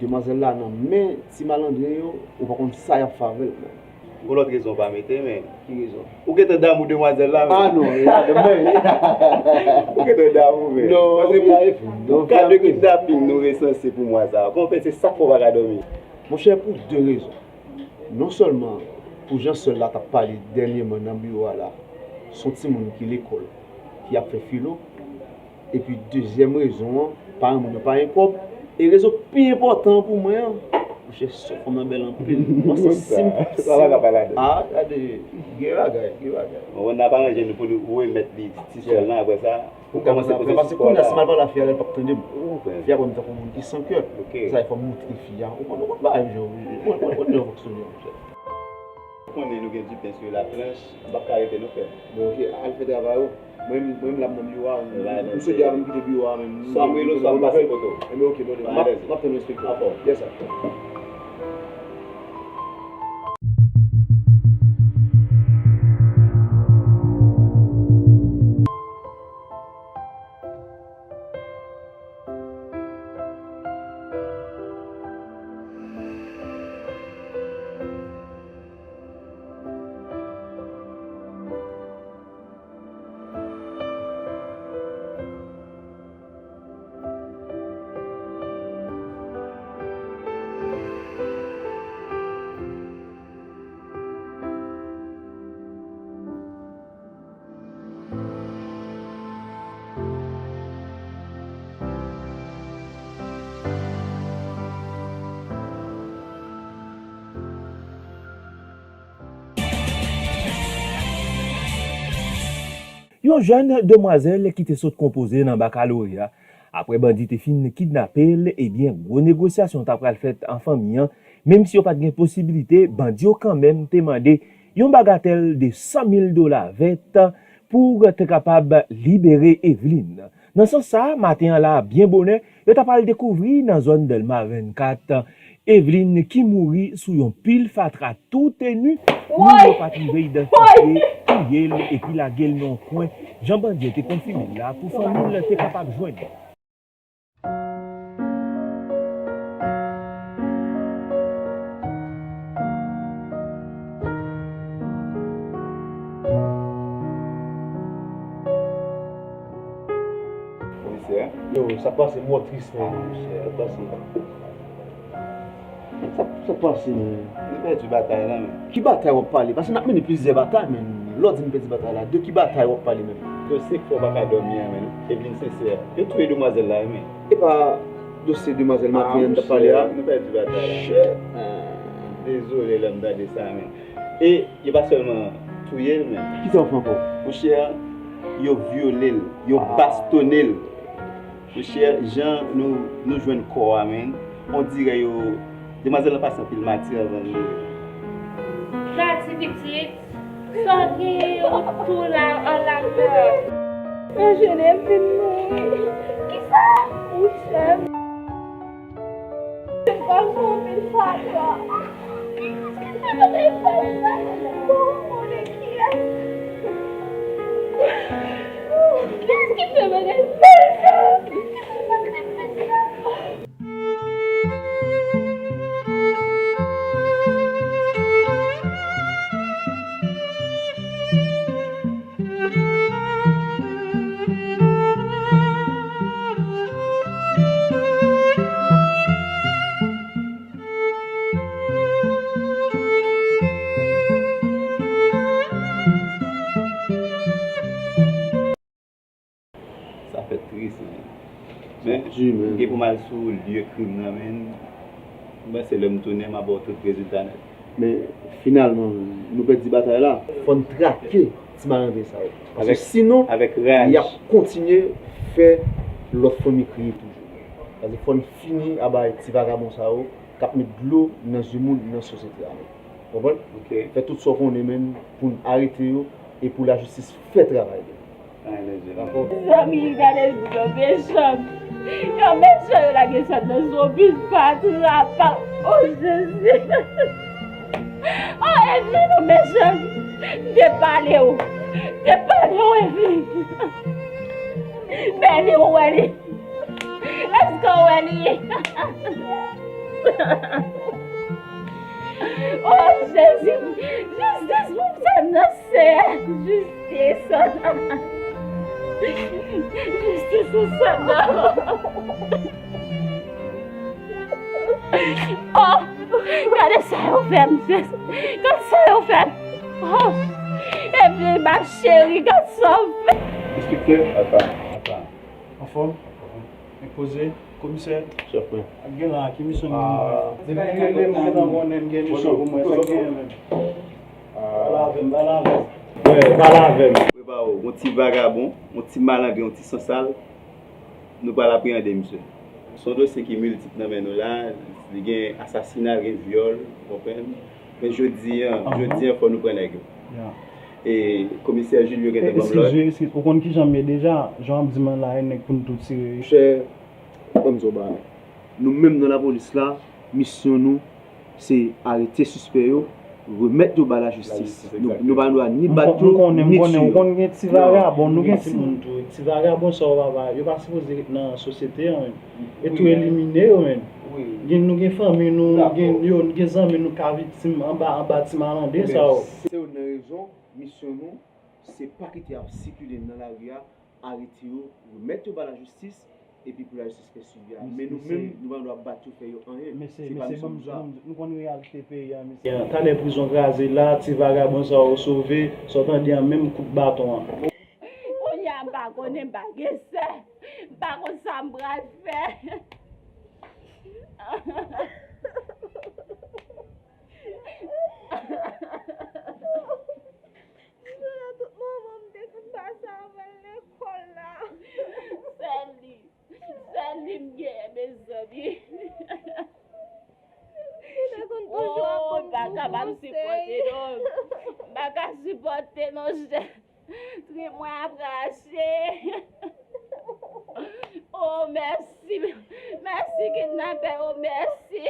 demwazèl la nan men ti malandren yo, ou pa konn sa y ap fè avè l, menm. Gon lòt rezon w pa mete, men. Ki rezon? Ou gentan damou demwazèl la, men. Ah non, e pa de mwen. Ou gentan damou, men. Non, paske pou, pou ka de kidnaping nou resanse pou mwa sa a, kòman fè se sa k fè w pa ka dòmi? Monchè, pou de rezon. Non sèlman pou jan sè l la t ap pale dènyèman nan biwo a la, s on timoun ki lekòl, ki ap fè filo, epi dezyèm rezon an, paran moun yo pa gen kòb, e rezon k pi enpòtan an pou mwen an, monchè, sè fanm nan bèl anpil. Mwen se si m... Sa pa ka pale a de. Ah, gade, gen bagay, gen bagay. Bon, n ap aranje nou pou nou remèt li ti sè l lan, apre sa, Ou kòmanse poze sipò la. Paske kounye a, si m al pale a fi a, l p ap tande m. Fi a wè m tankou moun ki san kè. Sa fè m moutre fi a. Ou konn, ou konn bagay yo, ou konn, ou konn jan yo fonksyone, monchè. Ou konnen nou gen du pain sur la planche, m p ap ka rete non, frè. Bon, ok, al fè travay ou. Mwen, mwen, m la m nan biwo a, m soti a, m kite biwo a menm. Swa m rele w, swa m pase kote w. Enben, ok, bon, m ap, m ap tann ou, enspektè. Yes, sir. Yon jèn demwazèl ki te sot konpoze nan bakaloreya. Apre bandi te fin kidnape l, ebyen, gwo negosyasyon ta pral fèt an fanmi an. Menm si yo pa t gen posiblite, bandi yo kanmenm te mande yon bagatèl de san mil dola vèt pou te kapab libere Eveline. Nan sans sa a, maten an la, byen bonè, yo ta pral dekouvri nan zòn Dèlma vennkat Eveline ki mouri sou yon pil fatra toutenu, moun yo pa t rive idantifye, touye l epi lage l nan yon kwen, jan bandi yo te konfime l la, pou fanmi l te kapab jwenn li. Komisè? Yo, sa k pase, m twò tris, men. Ah, monchè. Sa k pase? Sa, sa k pase, men? Nou pèdi batay la, men. Ki batay w ap pale? Paske n ap mennen plizyè batay, men. Lè w di n pèdi batay la, de ki batay w ap pale, men? Dosye k fè w pa ka dòmi an, men. Eveline Sincère. Yo touye demwazèl la, men. E pa dosye demwazèl maten an n t ap pale a? Ah, monchè, nou pèdi batay la. Shit, man. Dezole lè m tande sa, men. E yo pa sèlman touye l, men. Kisa yo fè ankò? Monchè, yo vyole l, yo bastonnen l. Monchè, jan nou, nou jwenn kò a, men, on dirè yo, demwazèl lan pase anpil mati anvan l mouri. Gad ti pitit, sa w genyen, ou tou la an lakay. Anjene vin mouri. Kisa? Monchè. Patwon. Kiyès ki fè bagay sal sa? Bon, konnen kiyès? Kiyès ki fè bagay sal sa? Kiyès ki fè bagay sal sa? Sa fè tris, men. Men, m gen pou m al sou lye krim nan, men. M panse lè m tounen, m a ba w tout rezilta nèt. Men, finalman, men, nou pèdi batay la. Fò n trake ti malandren sa yo. Paske sinon, y ap kontinye fè lòt fanmi kriye toujou. Paske fò n fini a bay ti vagabon sa yo k ap met dlo nan zye moun nan sosyete a, men. Konprann? Fè tout sa w konnen, men, pou n arete yo e pou lajistis fè travay li. Mezanmi, gade yo mechan. Yo mechan, yo lage sòt nan zobis pa trapa. O Jezi. O Evi, nou mechan. M te pale w. M te pale w, Evi. Men li, ou wè li. Èske w wè li? O Jezi, jistis pou sa nan Seyè, jistis. Jistis pou sa nan. Oh, gade sa yo fè m, gade sa yo fè m. Oh, Evi, ma cheri, gade sa yo fè. Enspektè, apa, apa. Anfòm? Enpoze, komisè. Chèf mwen. Ak gen la, ki misyon nou? Depi m gen, m gentan konnen, m gen misyon pou mwen, sa w genyen menm? Pale avè m, pale avè m. Wè, pale avè m. Prepare w, yon ti vagabon, yon ti malandren, yon ti sansal, nou pral apreyande misye. Se yon dosye ki miltip nan men nou la, li gen asasina, li gen vyòl, ou konprann? Men jodi a, jodi a, fò nou pran nèg yo. E komisè Julio gentan ban m lòd. Eskize, eskize, ou konn kijan m ye deja? Jan w ap di m an la, e nèg pou n tou tire. Monchè, ban m di w bagay. Nou menm nan lapolis la, misyon nou, se arete sispè yo, remèt yo ba lajistis. Nou, nou pa dwa ni bat yo, ni tiye yo. M konnen, m konnen, ou konn gen ti vagabon, nou gen ti moun tou. Ti vagabon sa yo, papa, yo pa sipoze ret nan sosyete an, men. E tou elimine yo, men. Gen, nou gen fanmi nou, nou gen yo, nou gen zanmi nou ka viktim anba, anba ti malandren sa yo. Se yo nan rezon, misyon nou, se pa kite y ap sikile nan lari a, arete yo, remèt yo ba lajistis, epi pou lajistis fè swivi a. Men nou menm, nou pa dwa bat yo, fè yo anyen. Se pa misyon nou sa. Nou konn reyalite peyi a, mesye. Talè prizon kraze la, ti vagabon sa yo sove, sa w tande an menm kout baton an. Kounye a m pa konnen, m pa gen sè, m pa konn sa m pral fè. Tout moman m te konn pase avè l lekòl la. Sèl li, sèl li m genyen, mezanmi. Li te konn toujou ap ban m kou konsèy. Oh, m pa ka, m pa sipòte non. M pa ka sipòte non, chè. Trip mwen ap rache. Oh, mèsi. Mèsi, kidnapè, oh, mèsi.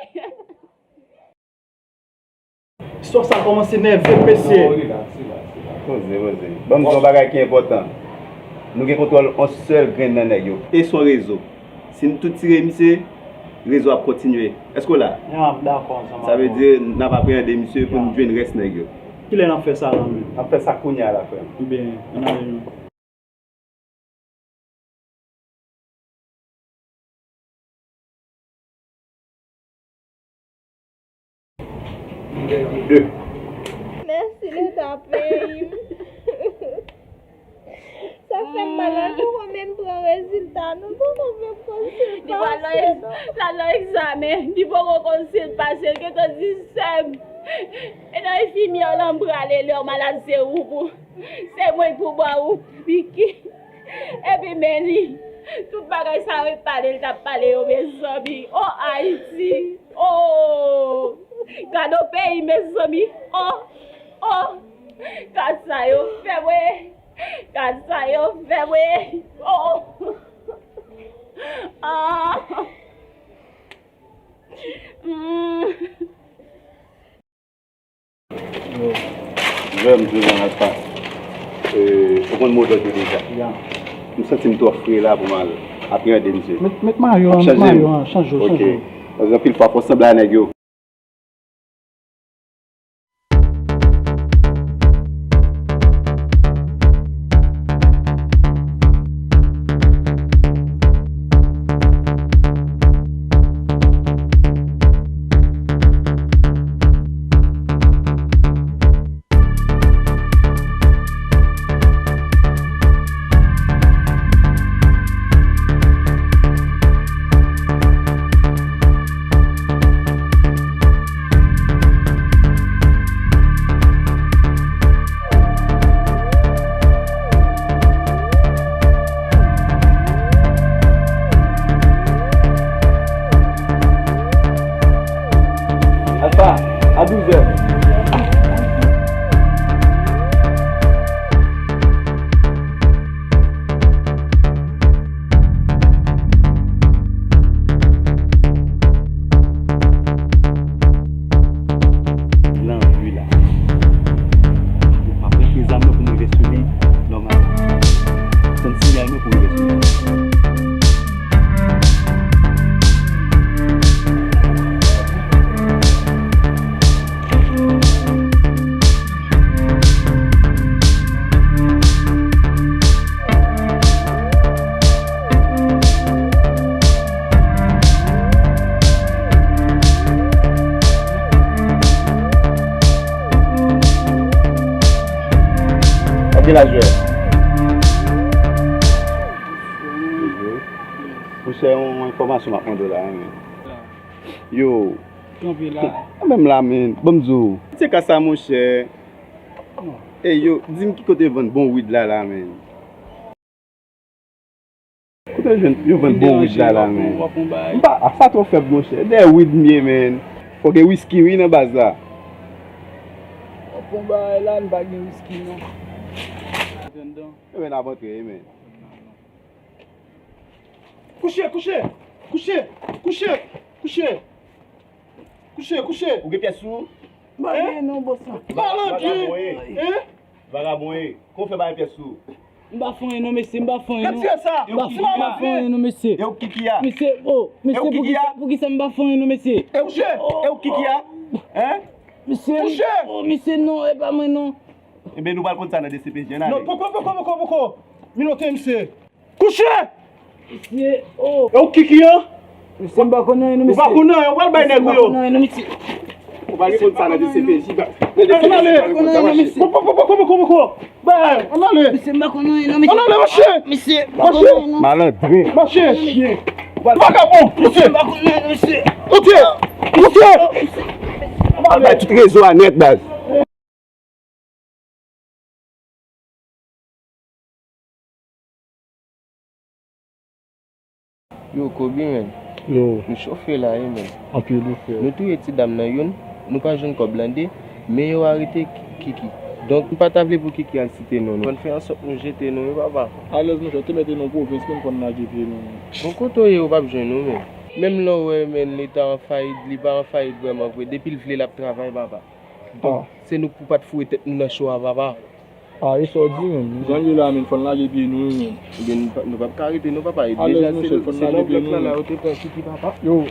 Istwa sa kòmanse nève m, mesye. Non, rilaks, rilaks, rilaks. Poze, poze. Ban m di yon bagay ki enpòtan. Nou gen kontwòl yon sèl grenn nan nèg yo. E se yon rezo. Si n tou tire misye, rezo ap kontinye. Èske w la? Ya, m dakò ansanm avè w. Sa vle di, n ap apreyande misye pou n jwenn rès nèg yo. Kilè n ap fè sa la menm? N ap fè sa kounye a la, frè m. Ebyen, ann ale non. Mèsi Leta peyi m. Sa fè m mal, nou poko menm pran rezilta, nou poko menm konn si l pase non. Li pral nan egzamen, li poko konn si l pase, l gentan di sè m. E nan enfimyè w lan prale lè w malad se ou pou. Se mwen k pou ba ou piki. Epi men li, tout bagay sa yo e pale l t ap pale yo, mezanmi. O Ayiti! O! Gade yon peyi, mezanmi! O! O! Gad sa yo fè mwen! Gad sa yo fè mwen! O! Ah! Hmm. Lè m di w nan rad pa, ou konn mo dòt yo deja. M santi m twò fre la pou m al apre yon de misye. Met, met mayo an, met mayo an, chanje w, chanje w. Paske anpil fwa fò w sanble a nèg yo. Alpha, a douzè. Nan vi la. Mwen pa prete zam nan pou m rive sou li nòmalman. Tann siyal mwen pou m rive sou li. Anpil lajè. Monchè, yon enfòmasyon m ap mande w la, men. Yo. Kanpe la. Menm la, men. Ban m di w. Se ka sa, monchè. Ey, yo, di m ki kote vann bon wid la, la, men. Kote yo jwenn, yo vann bon wid la, la, men. M pa, a, sa twò fèb, monchè. Dèyè wid m ye, men. Fò gen wiski, wi, nan baz la. W ap pran bagay la, n pa gen wiski, non. Ebyen, n ap antre, men. Kouche, kouche, kouche, kouche, kouche. Kouche, kouche. Ou gen pyès sou ou? M pa gen non, bòs la. Malandren. Vagabon ye. Hein? Vagabon ye. Kòman w fè pa gen pyès sou ou? M pa fè anyen non, mesye, m pa fè anyen non. Gad sa. M pa fè anyen non, mesye. E ou ki ki a? Mesye, oh, mesye, poukisa, poukisa m pa fè anyen non, mesye? E ou, e ou ki ki a? Hein? Mesye, oh, mesye, non, e pa mwen non. Ebyen, nou pral konn sa nan D C P J, ann ale. Non, poko, poko, poko, poko. Minote, mesye. Kouche! Mesye, oh! E ou ki ki an? Mesye, m pa konn anyen non, mesye. Ou pa konn anyen, ou pral bay nèg ou yo. Mesye, m pa konn anyen non, mesye. Ou pa gen konn sa nan D C P J. Ann ale! M pa konn anyen non, mesye. Poko, poko, poko, poko. Bay, ann ale! Mesye, m pa konn anyen non, mesye. Ann ale, mache! Mesye, m pa konn anyen non. Malandren. Mache, chyen. Vagabon, mesye. Mesye, m pa konn anyen non, mesye. Monte! Monte! Al bay tout rezo a nèt, baz. Yo, Kobe, men. Yo. Nou chofe la, wi, men. Anpil, wi, frè. Nou touye ti dam nan youn, nou pa jwenn kòb lan de, men yo arete Ki-, Kiki. Donk, m pa ta vle pou Kiki al site non nou. Fò n fè ansòt nou jete nou, wi, papa. Alèz, monchè, ou te mete nou pwovens, men n konn lage pye nou. Bon, kote w ye, ou p ap jwenn nou, men. Menm lè w wè, men, Leta an fayit, li pa an fayit vrèman vre. Depi l vle, l ap travay, papa. Donk, se nou k pou pa t foure tèt nou nan cho a, papa. A, e sa w di menm? Jan l ye la, men, fò n lage pye nou, wi, men. Ebyen, nou p ap, nou p ap ka rete, non, papa. E deja, se, se nan blòk la, la, yo te pran Kiki, papa. Yo.